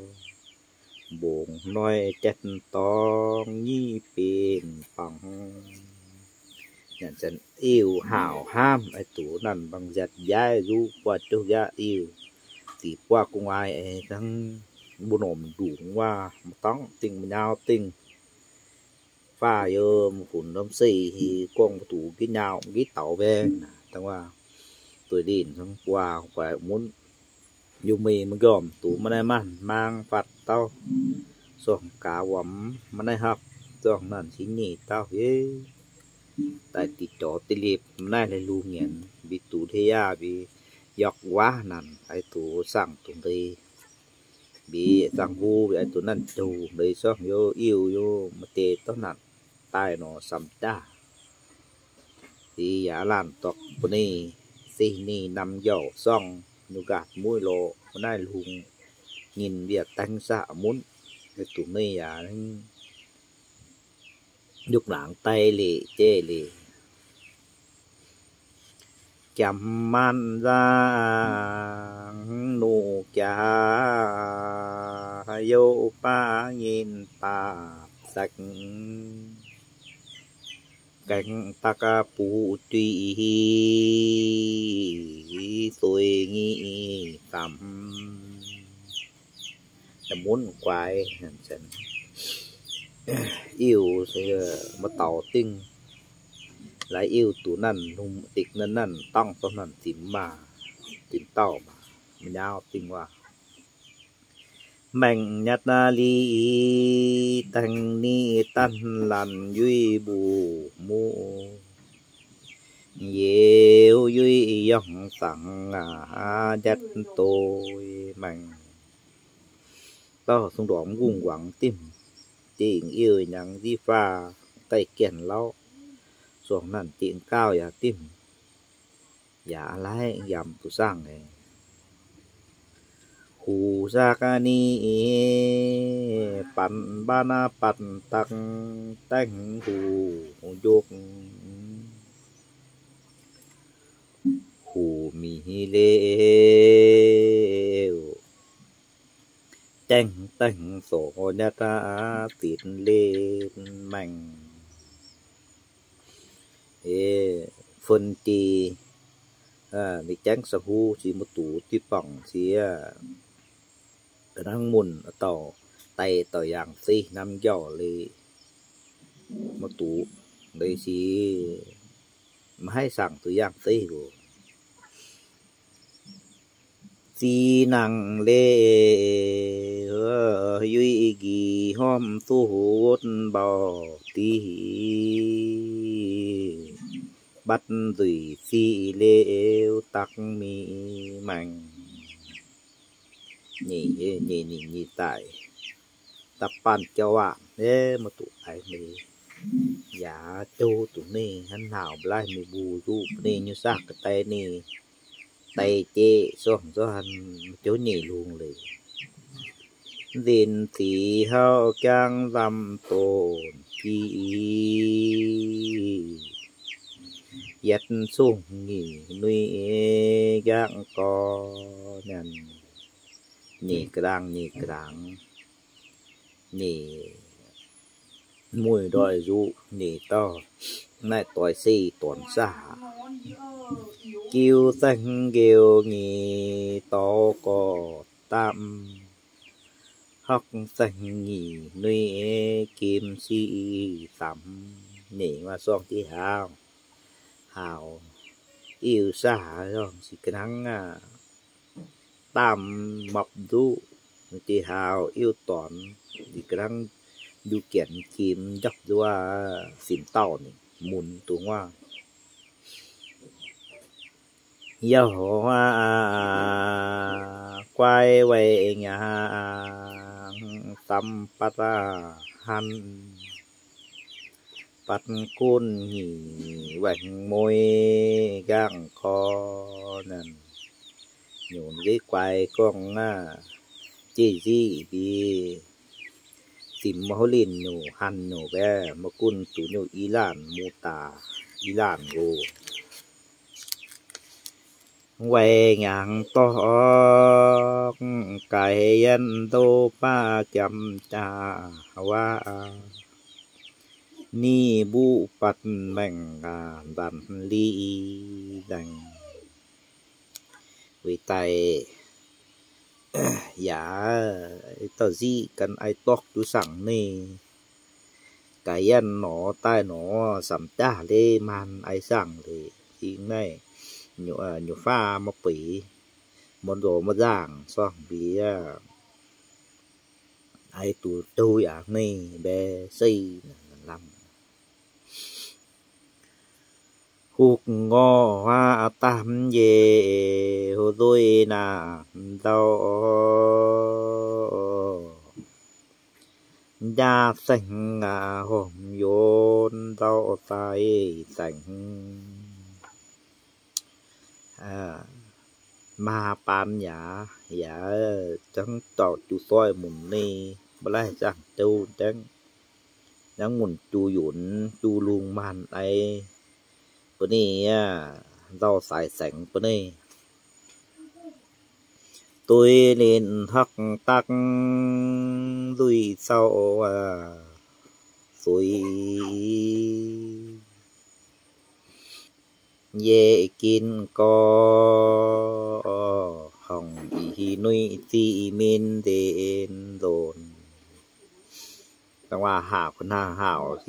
mbongc hnoi jatv dorngx nyiv benx bangc. Iuv hauc hnamv, oix zuqc nanc mbangc nziatc njaaiv nzuqv buatc juv yaac iuv, ziqc buatc gu'nguaaic hnangv mbu'ndongx ndungx waac, maiv dorngc dingh, maiv nyauv dingh. Faah yiem funx ndorm seix heh gorngv maiv duqv nqitv nyauv nqitv daaux mbaengx. Dongh wuov doix linc hnangv buaax guaix munv, yiem mingh maiv njormh duqv maiv naaiv maanh maang fatv dauh, sorng gaax wuom maiv naaiv hapv, zorngh nanc cingx nyeic dauh yie daaih diqc jorx diqc liepc maiv naaiv laih lungh nyanc, mbuo duqv hleix yaac mbuo york waac nanc, oix zuqc saangc dungx ndeic, mbuo zaangc huv mbuo oix zuqc nanc jouh ndeic sorng, yie iuv yie maaih deix dauh nanc daaih nor samx jaax. Liuz yaac laanh dorh bun ninh, se ninh namx njouh sorng, nyu nqaatv mueiz lorqc, maiv naaiv lungh nyinh mbiaauc dengv saqc munv, dongh ninh yaac yungh laangz daaih leiz jeiv leiz. Jamx maanc nzaangc nuqv jaax, youh baav nyinh baav saekv, gaengh dakv buv juiz, sueih nyic samx. Munv guaix, iuv maiv daaux dingh, laaix iuv duqv nanc lungh dikc nanc nanc dangh zorqv nanc zimx maah, zimx dauh maah, maiv nyauv dingh waac. Maengc nyatv liz dengh ni danv lanc yuiz mbu'muh, youz yuiz yongh zangc aav, nyatv doix maengc. Dauh sung ndorm nqungh nquangx dimv, dingc iuv nyangx nziv faah daaih gaengh lauv, suangx nanc dingc gauh yaac dimv, yaac laiv yamc duqv saangv. Huv zaqc ni, banc mbaanv aav, banc dangh dengh huv njuqc, huv mingh leiz dengh dengh zoux nyatv aav, dinc leiz maengc. Fun jiex, ninh jangv sou-huv se maiv duqv diqv bangc siex, hnangv munc dauh daaih dauh yangh zeiv hnamv njauh leiz, maiv duqv leiz siex, maiv haih saangc duqv yangh zeiv oc. Zic nangc leiz, yuiz nqih hormh duqv wutv mbauh diqv, batv nzuih ziqc leiz daux mingh maengc. Nyeic, nyeic, nyeic, nyeic daaih da'baanh jauv-waac, maiv duqv aengx meix. Yaac jouh duqv ninh hnangv naauz mbuo laih mingh mbuo zuqv bun ninh nyei saah ga'dai ninh daic jiex sorng zorqv hanh jouh nyeic lungh leiz. Nzinh zic hauv jangv nzamv donx jiv, yietv zungh nyic nui jangv gorx nyanc. Nyeic ga'ndangx, nyeic ga'ndangx, nyeic mueiz ndoih nzuqc, nyeic dauh Naaiv doix se dorn saav, jiu zaeng nqeu nyic dorx gorx daamv, horqc zaeng nyic nuiv kim sic samx. Nyic waac sorng diuh haauh, haauh iu saav, ga'hnangv daamv mapv nduqv, diuh haauh iu dorn, ga'hnangv nduqc jienv kim njopv nduov, simx dauh ninh mun dungz waac. Yaac guai weih nyangx, samx batv aqv hanv, batv gunv nyic waengc mueiz nqaang korv. Nyungc nzeiv guai gorngv aqv, jeiv nziqv mbi simx maiv huv linh nyungc, hanv nyungc mbaeqv, maiv gunv zuqc nyungc i laanh muz daaih, i laanh nqox. Weih nyangx dorh orqc, gaaix yienv ndoh baav jamv jaa waac, ni mbuqv batv maengc nzanc li nzaengc. Weic daaih yaac dauh nziqv gan ai dorqv duqv saangc ninh, gaaix yienv nor daaih nor, samx jaav leiz maanh ai saangc leiz, ih naaiv nyuoqc faah maiv beix, maiv nzox maiv nzaangc sorng mbiav, ai duqv douh yaac ninh mbaeqv sei lamh. Hukv ngorc huaav daamv yie, hlo nzuih naamh ndau, njaa saeng hormh yonx ndau sai saeng. Maa baan yaac, yaac zangv dauh jiu doic munc ninh, maiv laih zaangc douh dengv, zangv munc jiu yunc jiu lungh maanh ai bun ninh, ndau sai saeng bun ninh. Dueiv linh horqc dakv nzuih zaux suix, yie ginv gorx horngc ih nuiv ziqc min nzengc nzonc. Dangh waac haac, hnangv haac,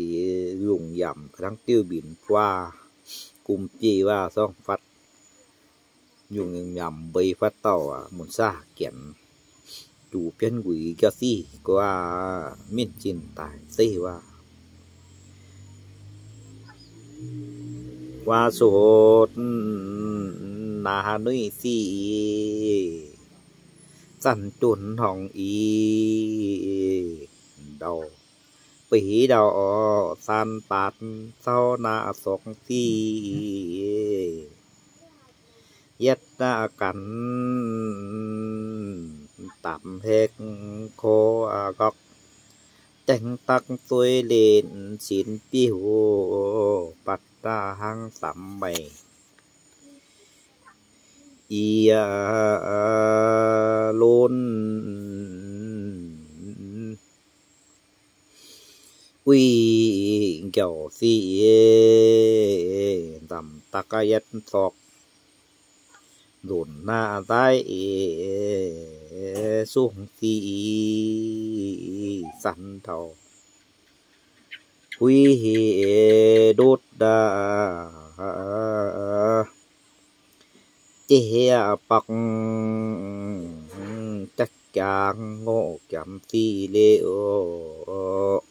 yungh yamc ga'hnangv diuv mbienx buaav, gum bieiv waac sorng fatv, yungh yamc mbeix fatv dauh munc saav janx, zuqc bienv wuic jauv siv guaav, mienh zinh daaih zeiv waac. Waac sotv naaiv nuiv sic, zanc junc horngc ih ndau, beiv ndau orqc, saan baatc zaux naaiv sorng sic, yietv naaiv ganh dapc hekv ko ngorc, dengh dakv zueiz linh sinx biouv, batv hnangv samx meih ih lunx uix nqauh sic, nzamc dakv yietv zorqv nzunc naaiv nzaiv, sung sic san taux huiv heh ndutv jiex bak jatv jangx ngoqv jamx sic leiz oc.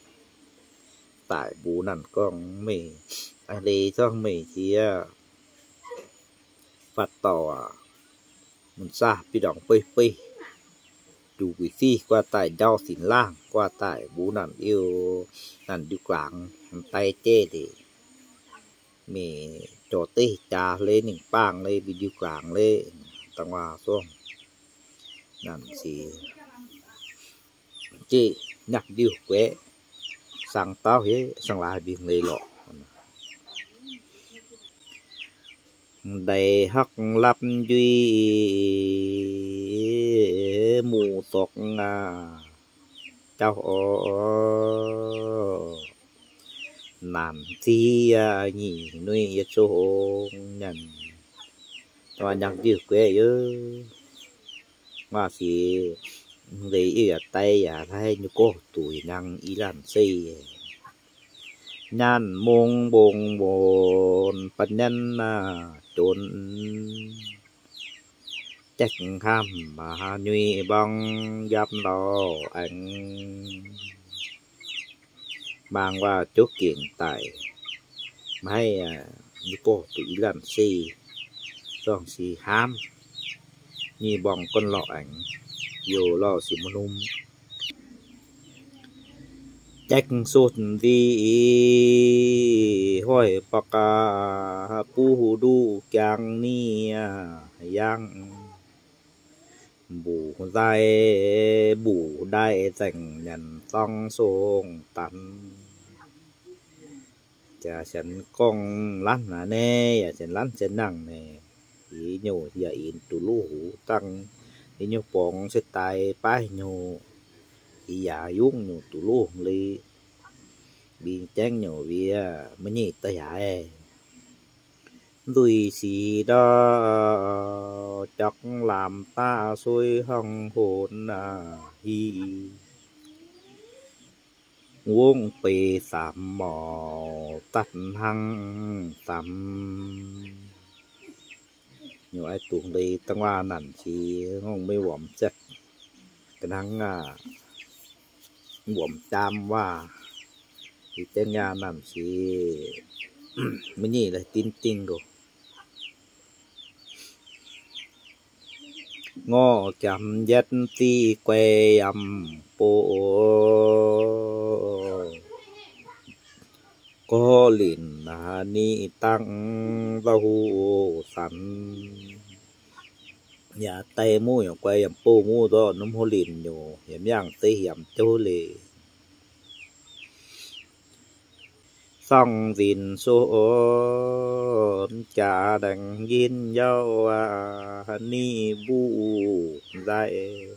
Daic mbuo naanc gorngv meih, leiz zorngv meih jiex fatv dauh aac, mun saav biv ndorngx beiv beiv, juqc guix siv guaav daaih njauv sinx laangh guaav daaih mbuo naanc iu, naanc ndiu glaangx daiv jeiv lic, mingh jorx deiv jaax leiz ningh baangh leiz mbiv ndiu glaangx leiz, dangh waac zorngv naanc sic jeiv nyakv ndiuh guaeqv, sang dauh hietv sang laaix mbing leiz lorqc. Ndeic horqc lapv njuih muv zorqv jauv oc. Naanc ziex nyic nuic yietc zong nyanc, waac nyangc diuh gueiv yaac, waac sic leiz yaac daic yaac hlaiv nyei gorx duqv nangv i laanh se. Nyanc mungz mbongc mbonc ba'nyanc naaic jonc, jaeqv hnamv maaih nyuic mborngz yaac lauh aengx. Mangc waac jov gengh daic, maiv nyei gorx duqv i laanh se, zorngh sic hnamv nyuic mborngz gorngv lauh aengx, youh lauh sic maiv num. Jaeqv sutv nzic hoic bak buv nduqc jangx nie yangh, mbuqc nzaaih mbuqc ndaaih nzengc nyanc zorng song danx. Jaax sienx gorngv lanv naaiv naaiv, yaac sienx lanv sienx nangh naaic, i nyungc yaac inx duqv luv huv dangh, i nyungc borngz se daaih baav nyungc, i yaac yungv nyungc duqv luv le, mbing jaengv nyungc wiev maiv nyeic daaih yaac. Nzuih sic ndau jauv lamz daaih suiv hnangv honx hic, wongv beiz samx mouc zatv hnangv samx. Nyungc aiv dungx leiz dangh waac nanc sic ngongh maiv wuomc zietv, ga'hnangv wuomc jaam waac, i dengv yaac nanc sic maiv nyeic laaih dinv dingh loh. Ngorc jaax yietv ziqc guaix yaac mv bouh, gorx linc ninh dangh nzauh huv sanx. Yaac daaih muv yaac guaix yaac mv bouh muv ndortv nmv hov linc nyungc, yaac mv yangh zeiv hiamx jouv leiz. Sorng nzinc suonx jaax ndaengx njien yauv ninh mbuqc nzaaih,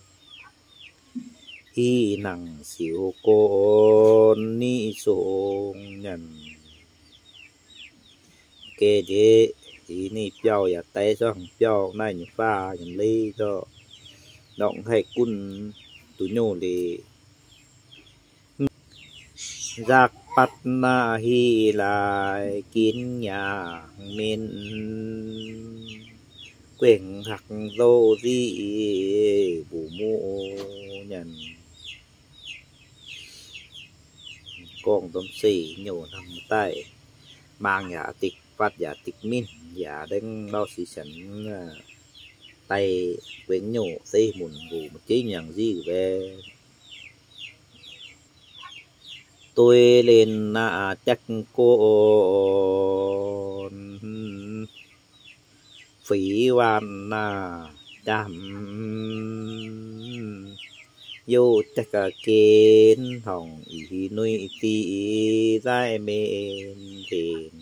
i nangc siux gorn ninh song nyanc. Geh ndiev i ninh biauv yaac daiv sorng biauv naaiv nyei faah nyei leiz zorqv norqc haih gunv duqv nyouh leiz. Nzaqc batv naaiv hic laaix ginv nyaangc min, guengh haqc nzouv nziqv mbuqc muqv nyanc. Gorngv domh seix nyouh hnamv daaih, maang yaac dikc, fatv yaac dikc minv, yaac ndengv lauh sic sienx daaih guengx nyouh zeiv munc mbuqc maiv jeiv nyaangc nziqv mbaeqc. Dueiv lenc naaiv jaeqv gorn, feix waanc naaiv jaamv, youh jaeqv ga'genv horngc ih nuic diqc nzaaih mbenc nzengc.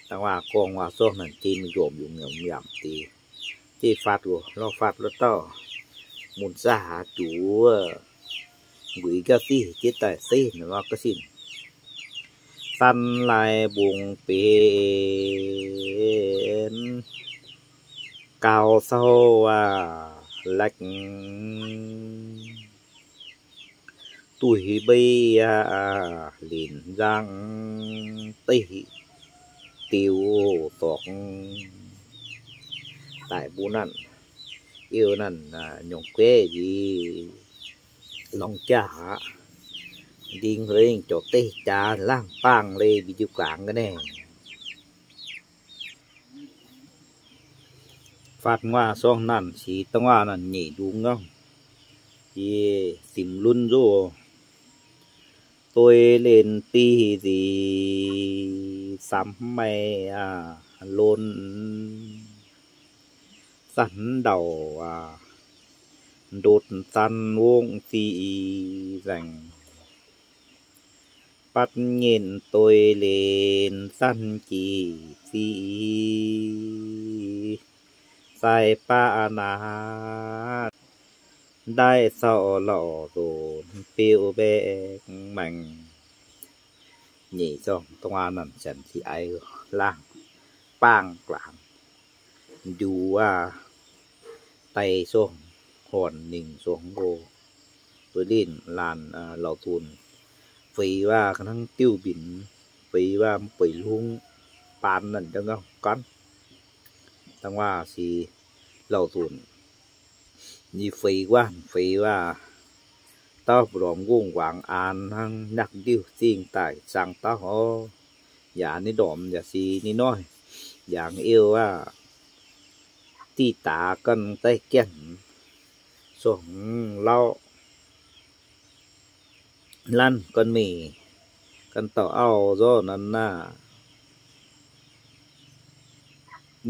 Dangh waac gorngv waac zorngv naaic jiex mingh nzormc yungz yaac mv yaac deix. Jiex fatv loh, lorh fatv lorh dauh, mun zaqv haaix juov, mbuo gauh diqc jiex daaih seix naaiv lorh ga'sin. San laaix mbungx benx gaux souv aac, laeqv duih mbei aac, linc nzangv deic diuh dorngx. Daaih mbuo nanc, iu nanc, nyungc gueiv nziex longx jaax aqv. Ndingh hleix jauv deic jaax laangh baangh leiz mbic jiu guangc ga'naaiv. Fatv nguaaz sorng nanc sic dangh waac nanc nyeic ndungx gorngv, yie simx lunv nzunc. Dueiv lenc diqc nzic samx maiv aac, lonx zanc ndauc aac, ndutv zanc wongv ziqc nzaengc. Batv nyeic dueiv lenc zanc jiex ziqc, sai baav naaiv ndaaih caux lauh nzunc biouv mbaeqc maengc. nyeic zorngh dongh aav nanc zanc ziqc aiv laangh baangh laangz ndiux aav, daaih zorngh horn ningc zorngh nqo, duqv linh laanh lauh zunc feix waac hnangv diuv mbinx, feix waac mv bueix lungv baan nanc jauv nqaang gaanv. Dangh waac si lauh zunc nyei feix waac, feix waac dauh mbu'ndongx ngongh wangx aan hnangv nyakv ndiuv zingh daaih zang dauh oc. Yaac ninh ndorm yaac si ninh noiv yangh eu aav, diqv daax ganh daaih gaengh zorngh lauh lanv ganh mingh, ganh dauh auv zorqv nanv naaiv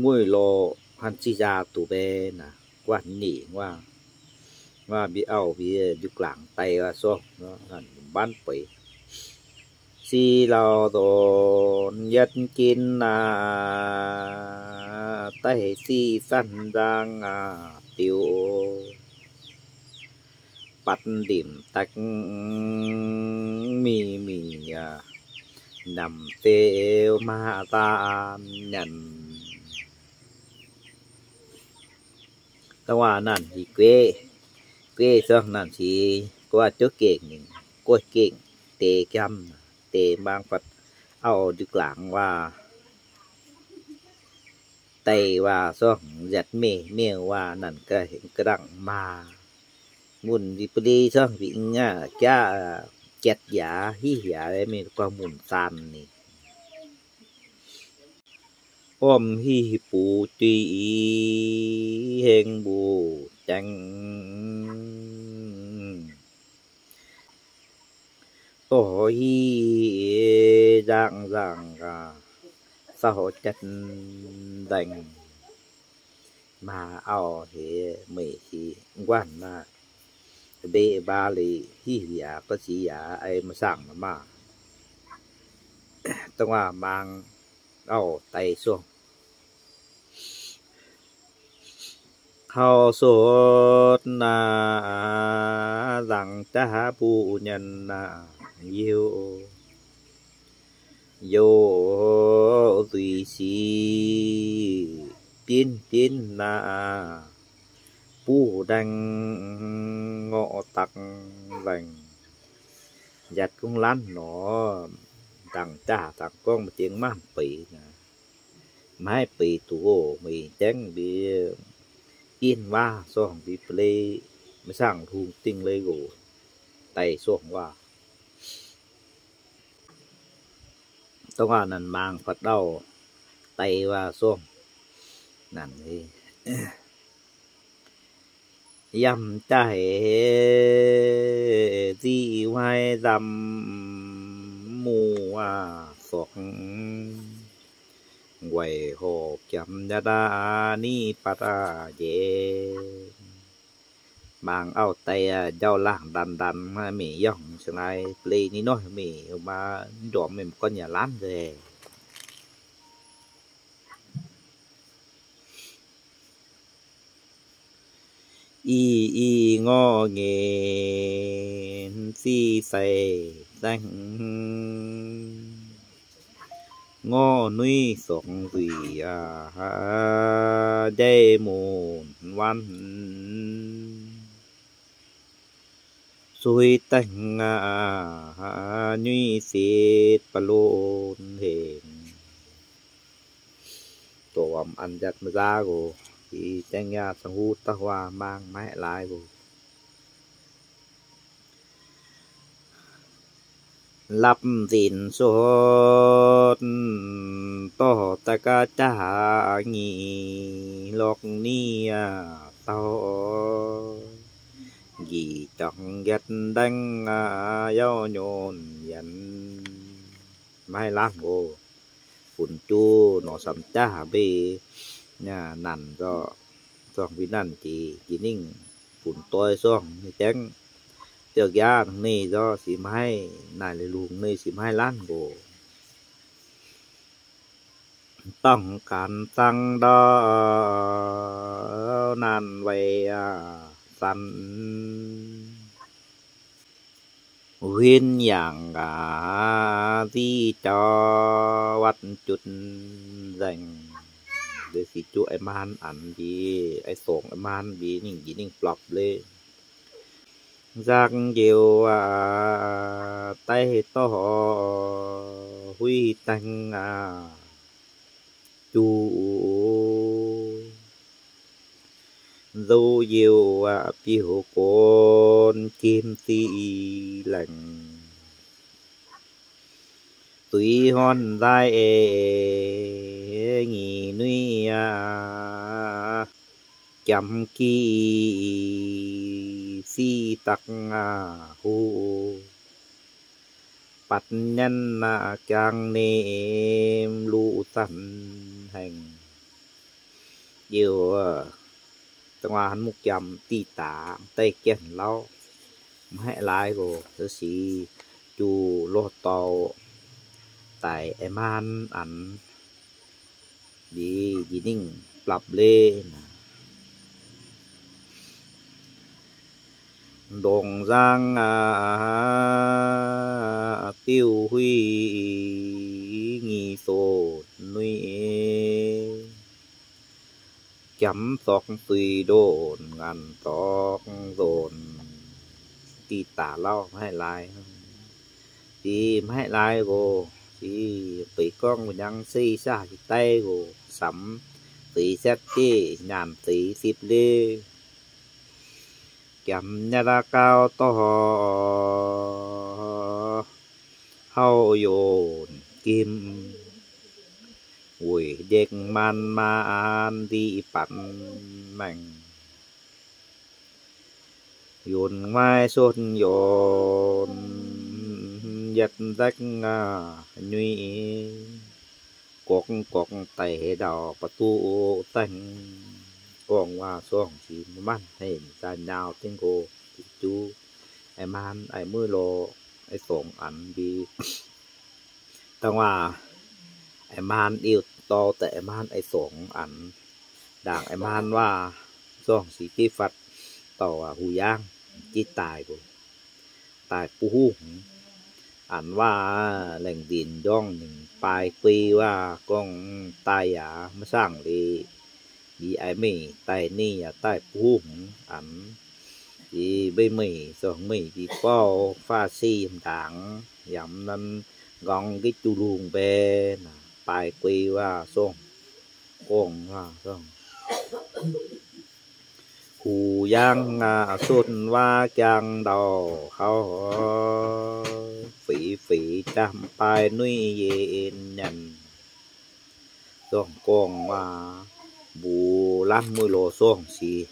mueiz lorh han ziqc nzaah duqv mbaeqc naaic guanh nyeic waac, waac mbiv auv mbiv ndiux glaangc daaih waac zorngh nanv mbanv bueix. Si lauh zunc yietv ginv aav, daaih ziqc zanc nzangc aav diuh, batv ndimc daix mingh mingh aav, namx feu maa daan nyanc. Dongh waac nanc sic gueiv, gueiv zorngh nanc sic guaav juov gengh, guaav gengh deix jam, deix mbaang fatv auv ndiux glaangc waac, daaih waac zorngh nziatc mengh mengh waac nanc ga'ndangh maah. Munc mbiv ba'li zorngh mbiv aav jaav jatv yaac hiv yaac mingh guaav munc zaanh ni. Orm hiv buv juiv hengx mbuo jaengx, dorh hiv nzangc nzangc gaax, sauh jatv nzaengc. Maa auv heix meih sic nquaanh naaiv, mbeqc mbaa liqc hiv yaac ba'sic yaac ei maiv saangc maah. Dongh waac maang auv daaih zorngh hauh sotv naaiv, nzangc jaav mbuo nyanc naaiv youh, youh nzuih sic binv binv naaiv, buv ndaeng ngorc daqc nzaengc. Nzatc gorngv lanv nor, nzangc jaav dangc gorngv maaih diex maanc beiz naaiv, maiv beiz duqv oc. Meih jaengv mbiv ginv waac zorngh mbiv ba'lei, maiv saangc hungh dingh leiz nqox daaih zorngh waac. Dongh waac nanc maang fatv auv daaih waac zorngh nanc, yamh daaih ziqc waaic nzamv muv waac sorqc, weic horc jamx nyatv aqv, ni batv aqv njiec. Maang auv daaih njauv laangh ndanc ndanc, mingh yangh cingx naaiv ba'lei ninh noiv mingh maa, ndorm mingh mv gorngv yaac lanv nzengc. Ih ih ngorc ngenc ziqc saic zaengh, ngorc nuiv sorqc nzuih aac, njeiv munc wanv zuiz daengh aac, nyuiv setv ba'lon hengx. Dorc wuom an nzatc maiv nzaav oc. Ih jaeng yaac cangx huv dauh waac maang maiv laaix oc. Lapv nzinc sotv, dorh daaih gaav jaax nyic lorqc ni aac dauh, njiec jangx yietv ndaengv aac, yauv nyornh yienx. Maiv haih laanh oc. Funx juv nor samx jaax mbeih nanc nzorqc, zorngh mbuo nanc jiex, jiex ningh funx doix zorngh nyei jaengv. Ziouc nqa'haav ninh nzorqc se maiv haih naaic, lungh ninh se maiv haih laanh oc. Dongh ganh zangv ndau nanc weic aac zanc, huin yangh aac, nziv jauv watv jutc nzaengc. Liuz sic juqv a'maan anx mbic, a'sorngx a'maan mbic ninh njiec ninh blapc leiz. Nzangc njoux aac, daaih dorh huih daeng aac, juqv nzou njoux aac, biux gorn gem ziqc laengc. Zuiz horn nzaaih eix nyic nuiv aac, jamx giqv siqv dakv aac, huv batc nyanv aac, jangx nimc luqc zanc haengh. Liuz, da'nguaaz mbuo jamx diqc daaih daaih gaengh lauh, maiv haih laaix oc. Liuz sic juqv loz-dorc daic a'maan anx mbic, njiec ninh blapc leiz. Ndongc nzangc aac, diuv huih nyic soc nuiv, jamx zorqv zuiz ndonc, ngaanc zorqv nzonc, diqc daaih lauh maiv haih laaix. Sic maiv haih laaix oc. Sic beic gorngv nyangx se saah sic daiv oc, samx zeix setv diqv nyaanh zeix sipv leiz. Jamx nyatv aav gauh dorh hauv yonc gim, weic ndekv maan maan nziqc batc maengc. Yonc nguaaiv sotv yonc, yietc nzaekv aac nyuiz, gorqv gorqv daic heix ndau ba'duqv zaengc. Gorngv waac sorng sic maiv maaih hengx zaah nyaau dengv nqox, juqv a'maan a'mueiv lorh, a'sorngx anx mbic. Da'nguaaz a'maan iu-dorh daaih a'maan a'sorngx anx. Ndaangc a'maan waac sorng sic jiv fatv dauh huh yaangv jiv daaih oc. Daaih buv huv hngz. Anx waac laengz nzinh njorngv ningc baaix guei waac gorngv daaih yaac maiv saangv leiz. Liuz a'meih daaih ninh yaac daaih buv huv hngz anx. Liuz mbeih meih zorng meih mbic bouh faah se yiem ndaangc, yaac mv nanv nqorngv nqitv juqv lungh mbaeqv, baaix guei waac sorng, gorngv waac sorng. Huh yaangv aac, sotv waac jangx ndau hauv, feix feix jangx baaix nuiv yie en nyanc. Zorng gorngv waac mbuox laanh mueiz lorz sorng sic,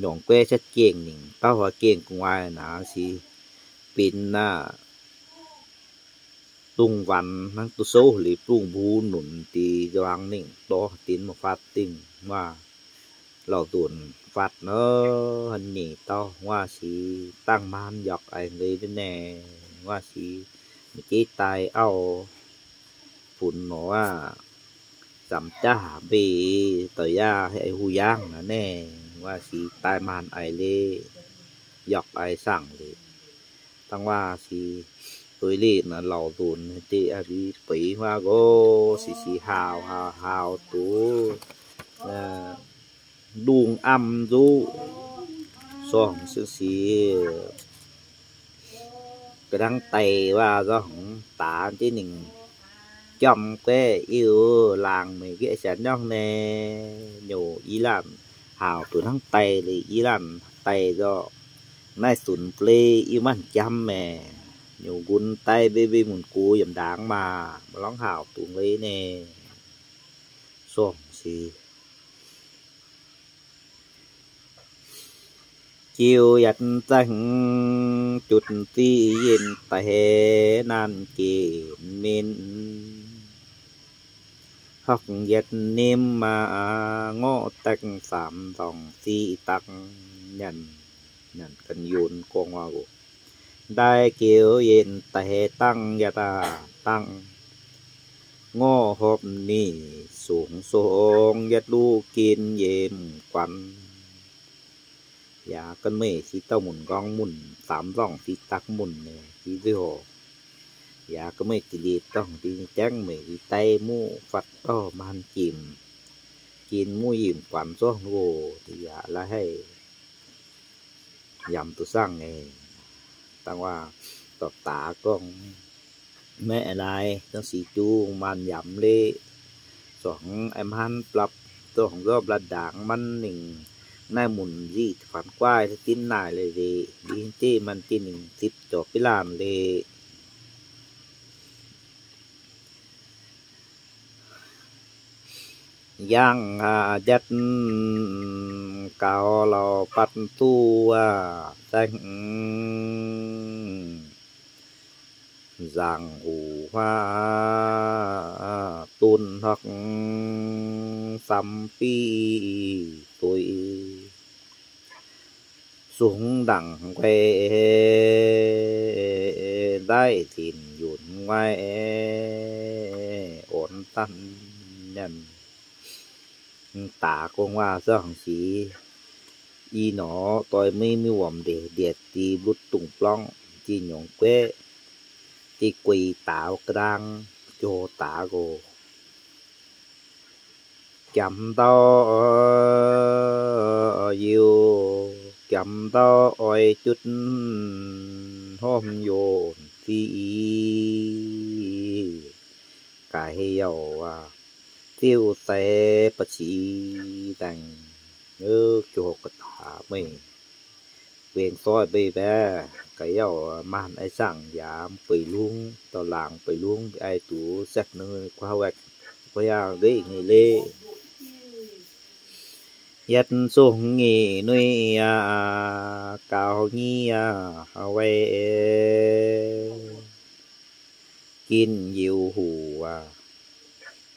nyorngc guaiv setv gengh ningc dauh huaax gengh gu'nguaaic naaic sic, benx aac, dongh wanc hnangv duqv souv liuz dongh mbuo nunc deix nzuangx ningh dorh dinx mv faatv dingh waac, lauh nzunc faatv nor, haaix nyungc dauh waac sic dangh maan yaac aic nzeix naaiv waac sic, maiv jeiv daaih auv funx nor waac, zamc jaav mbeih doix yaac huh yaangv naaiv naaiv waac sic daaih maan aic leiz, yaac aic saangv leiz. Dangh waac sic doix leiz naaic lauh nzunc deix a'li beix waac nqox sic sic haauc haauc haauc duqv ndongh am nzuqc sorng sic sic ga'ndangv daic waac nzorng daaix jienv ningc jamv guaiv iu laangc meix nqaeqv sianx nyorngv naaic nyouc i laanh haauc duqv hnangv daic leiz i laanh daic nzorng naaiv sunx fei iu manc jamv maah, nyouc nqunx daic mbeih mbeih munc gux yiem ndaangc maah, maiv lorngv haauc dungx leiz naaic sorng sic. Jiu yietc zaengc jutc ziqc yinh daic naanc jiex min, horqc yietc nimc maah, ngorc daekv saamx nzorngc ziqc dakv nyanc. Nyanc ganh yonc gorngv waac oc. Ndaix jiu yinh daic dangh yietc aac dangh, ngorc hopv nyic sungx songx yietc luqc gin yiem guanx. Yaac ga'naaiv meih si dauh munc nqorngv munc, samx nzorngh si daaih munc, si nzuih hoc. Yaac ga'naaiv meih da'liuz dorngh ding jangv meih si daaih muqv fatv dorh maan jimc, jin muqv yimc guanx zorngh loh, yaac la'haih yamx duqv saangv nyei. Dangh waac dorh daax gorngv, maeqv laaix dangh sic juv maanc yamx leqv, zorngh aengx hnamv blapv, zorngh nzormv la'ndaangc manv ningc naaiv munc nziqv faanx guaaih dinv naaic leiz-leiz, ndiev maanc jiex ningc zipv jorc biv laanh leiz. Yangh a'jatv gaux lauh batv duqv saengv, nzaangc huc huaav dunv hnokv samv biv zuiz. Sungx ndaangc guai nzaiv zinc yunc nguaaiv orn zanv nyanc. Daax gorngv waac zorngh sic, i norqc doix meiv mingh wuomc ndeic ndieqc dix lutv dungz blorngv, dinh nyungc gueqv, dinh gueix daax ga'ndang, jov daax nqox. Jamx ndau yiu, jamx ndau oix jutv hopv yonc ziqv, gaaix yauh ziuh zeix ba'qix nzaengc, jov ga'ndaav meih guengx soiv mbei mbaeqv, gaaix yauh maanc aiv zaangc yaac mv bueix lungv, dorh laangz bueix lungv, ai duqv saekv nui guaav waekv guaav yaangh nqeqv nyei leiz. Yietv zungh nyic nui aqv, gaux nyic aqv, wei jin yiu huc aqv,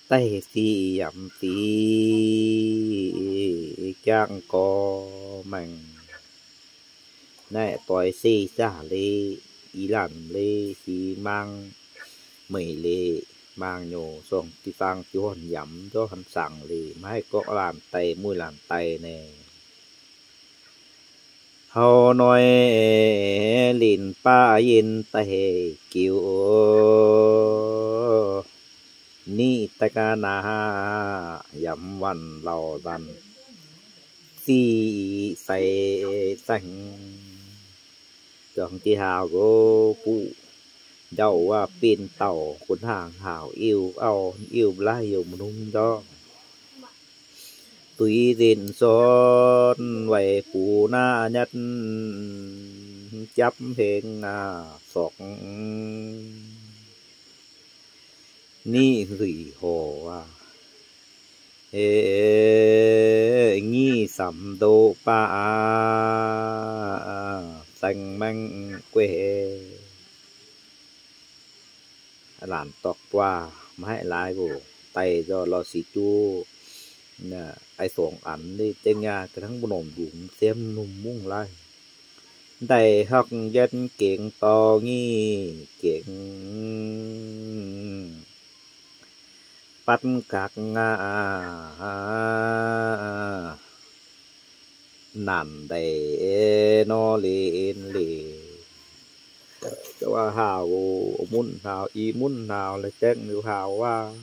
daic ziqc yamc ziqc jangv gorx maengx. Naaiv doix se zaqc leiz, i laanh leiz, si maang meic leiz, maang nyouc, zorngh diqv zaang diqv horn yamc nzorngh han sangx leiz, maiv haih gorngv laanh daic muic laanh daic naaic. Hoz noi linc baav yinh daaih hec jiuc, niv daaih ga'naaiv yaac mv waanc lauh nzanc, ziqc sai saengv. Zorngh diqv haaux nqox buqv njauh waac-binh dauh, gunv hnaangx haaux iuv auv, iuv laaih youh mv nungv ndorv. Zuiz nzinh sorn weic bungx naaiv nyatv japv hengx aqv, sorc niv nzuih hoc aqv. Nyic samx ndoqv baav aqv, saeng maengh gueiv. Laanh dorh buaav maiv haih laaix nqox, daaih nzoih lorz sic juv. Aa, aengx sorngx anx nyei jengv aqv, ga'hnangv mbuo normh lungz siemv lungh mungv laaih. Daaih hokv yietv gengx dorh nyic gengx, batv gakc aqv, nanc ndeic nor liuz liuz. Haaux munv haaux, i munv haaux, la'jangv liuz haaux waac.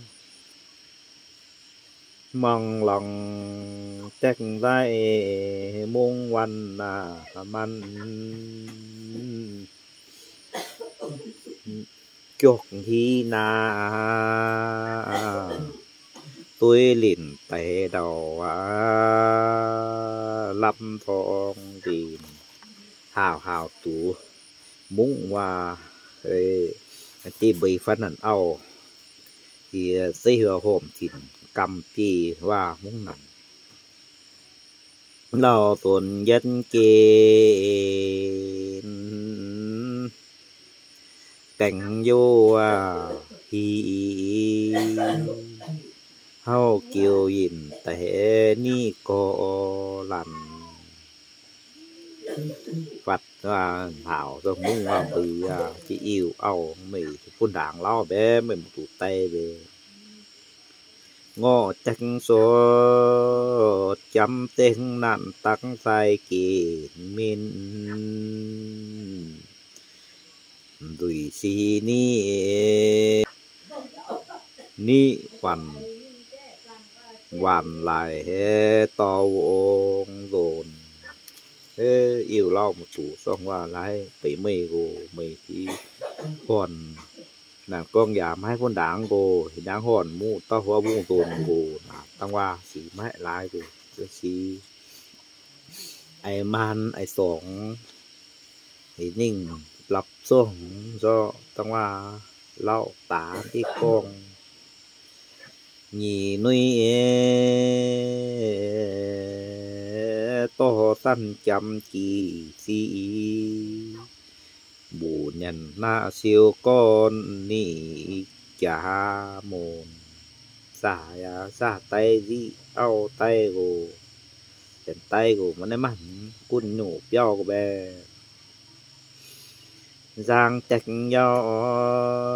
Mangc lorngx deix nzaiv mungv waanc aac, manc jokc hli naav, zuiz linc deix ndau aac, lapv nzorng ndinc, haaux haaux duqv mungv waac, dieh mbeix fatv nanc auv, yie zeiv heuc horpc tinc gamh biei waac mungv nanc. Lauh donx yietv gen, gaengh youh aac, hi hauh geux yinh deix niv gorx laanh. Fatv aac, hlauv zong mungv waac mbeix aac, jiex iuh auv meih bun ndaangc lauv mbaeqv, meih mv duqv daiv mbaeqv. Ngorc deix sou jamv deix naanc dangx sai gec min nzuih si niv, niv waanc, waanc laic heh dorh wong nzonc. Iu lauh mv zuqc sorng waac laaix beic meih nqox, meih hiv horn. Naaic gorngv yaac maiv bun ndaangc nqox, ndaangc horn muqv dauh huaav mbuo nzonc nqox, dangh waac sic maiv laaix nqox, sic a'maanh a'sorngx, ninh lapc zorngh zorqv dangh waac lauh daax diqv gorngv. Nyic nuiv dorh sanv jamv jiex sic, mbuoqc nyanc naaiv siou gorn ni jaax mun. Zaah yaac zaah daiv nziqv auv daiv nqox, janx daiv nqox maiv naaiv maanh gunv nyungc biauv mbaeqc. Nzang deix yauv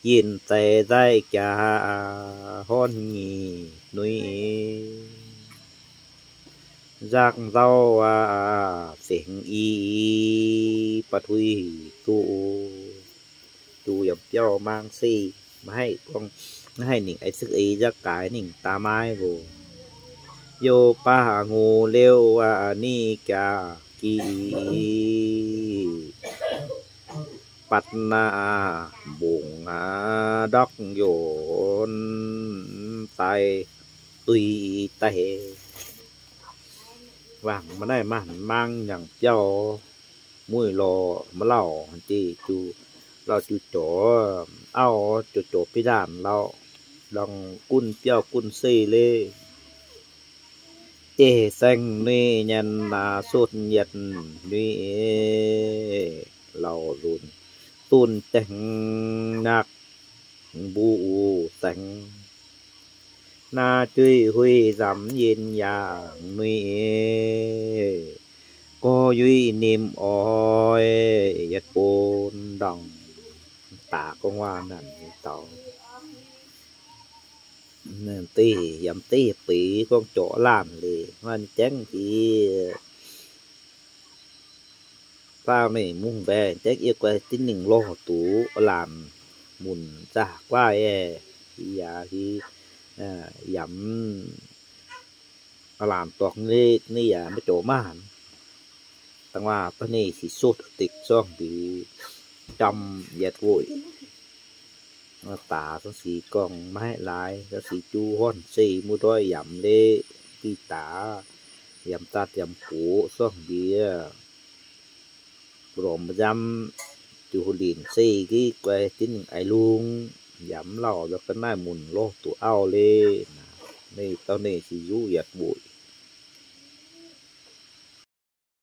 yinh zeiz nzaiv jaax horn nyic nuiv. Nzangv nzauv aac, fengx i, i, ba'tui duqv, duqv yaac biauv mangc se, maiv haih gorngv, maiv haih ningc eix zikv eix nzangv gaaix ningc daaih maiv nqox. Youh baac ngux liouh aac, ni jaax gi batv naaiv mbungx aac, ndortv yonc daaih duih daaih. Wangc maiv naaiv maanh mangc nyanc biauv, mueiz lorz maiv lauh, jiex juv lauh juv jorc auv, jorc jorc biv laanh lauh, longc gunv biauv gunv se leiz. Deix saeng nuiv nyanc naaic sutv yietc nuiv, lauh nzunc dunh dengh naqv mbuo saeng. Naaiv juiv huih nzamv yinh yaangh nuiv, gorx yuiz nimc oix yietc bun ndorngc. Daaix gorngv waac naaic nyei daux. Deix yaac deix beix gorngv jorc laanh leiz, maaih jangv jiex faam mengh mungh mbaeqc jangv yie guai div ningh lorh duqv laanh munc zaah guaav aeqv, yaac hiv yaac mv laanh dorngx leiz, ninh yaac maiv joux maanh. Dangh waac da'nyeic sic sutv dikc zorngh mbic, jomv yietc weic. Daaix zangv sic gorngv maiv laaix, zangv sic juv horn se muoz-doic yaac mv leiz, diqv daaix yaac mv zatv yaac mv gox zorngh mbic. Lorz mbuo nziaamv juv linc se gih guai div ningh eix lungh, yaac mv lauh nzorng ga'naaiv munc lorh duqv auv leiz. Ninh dauh ninh sic nzuqv yietc weic.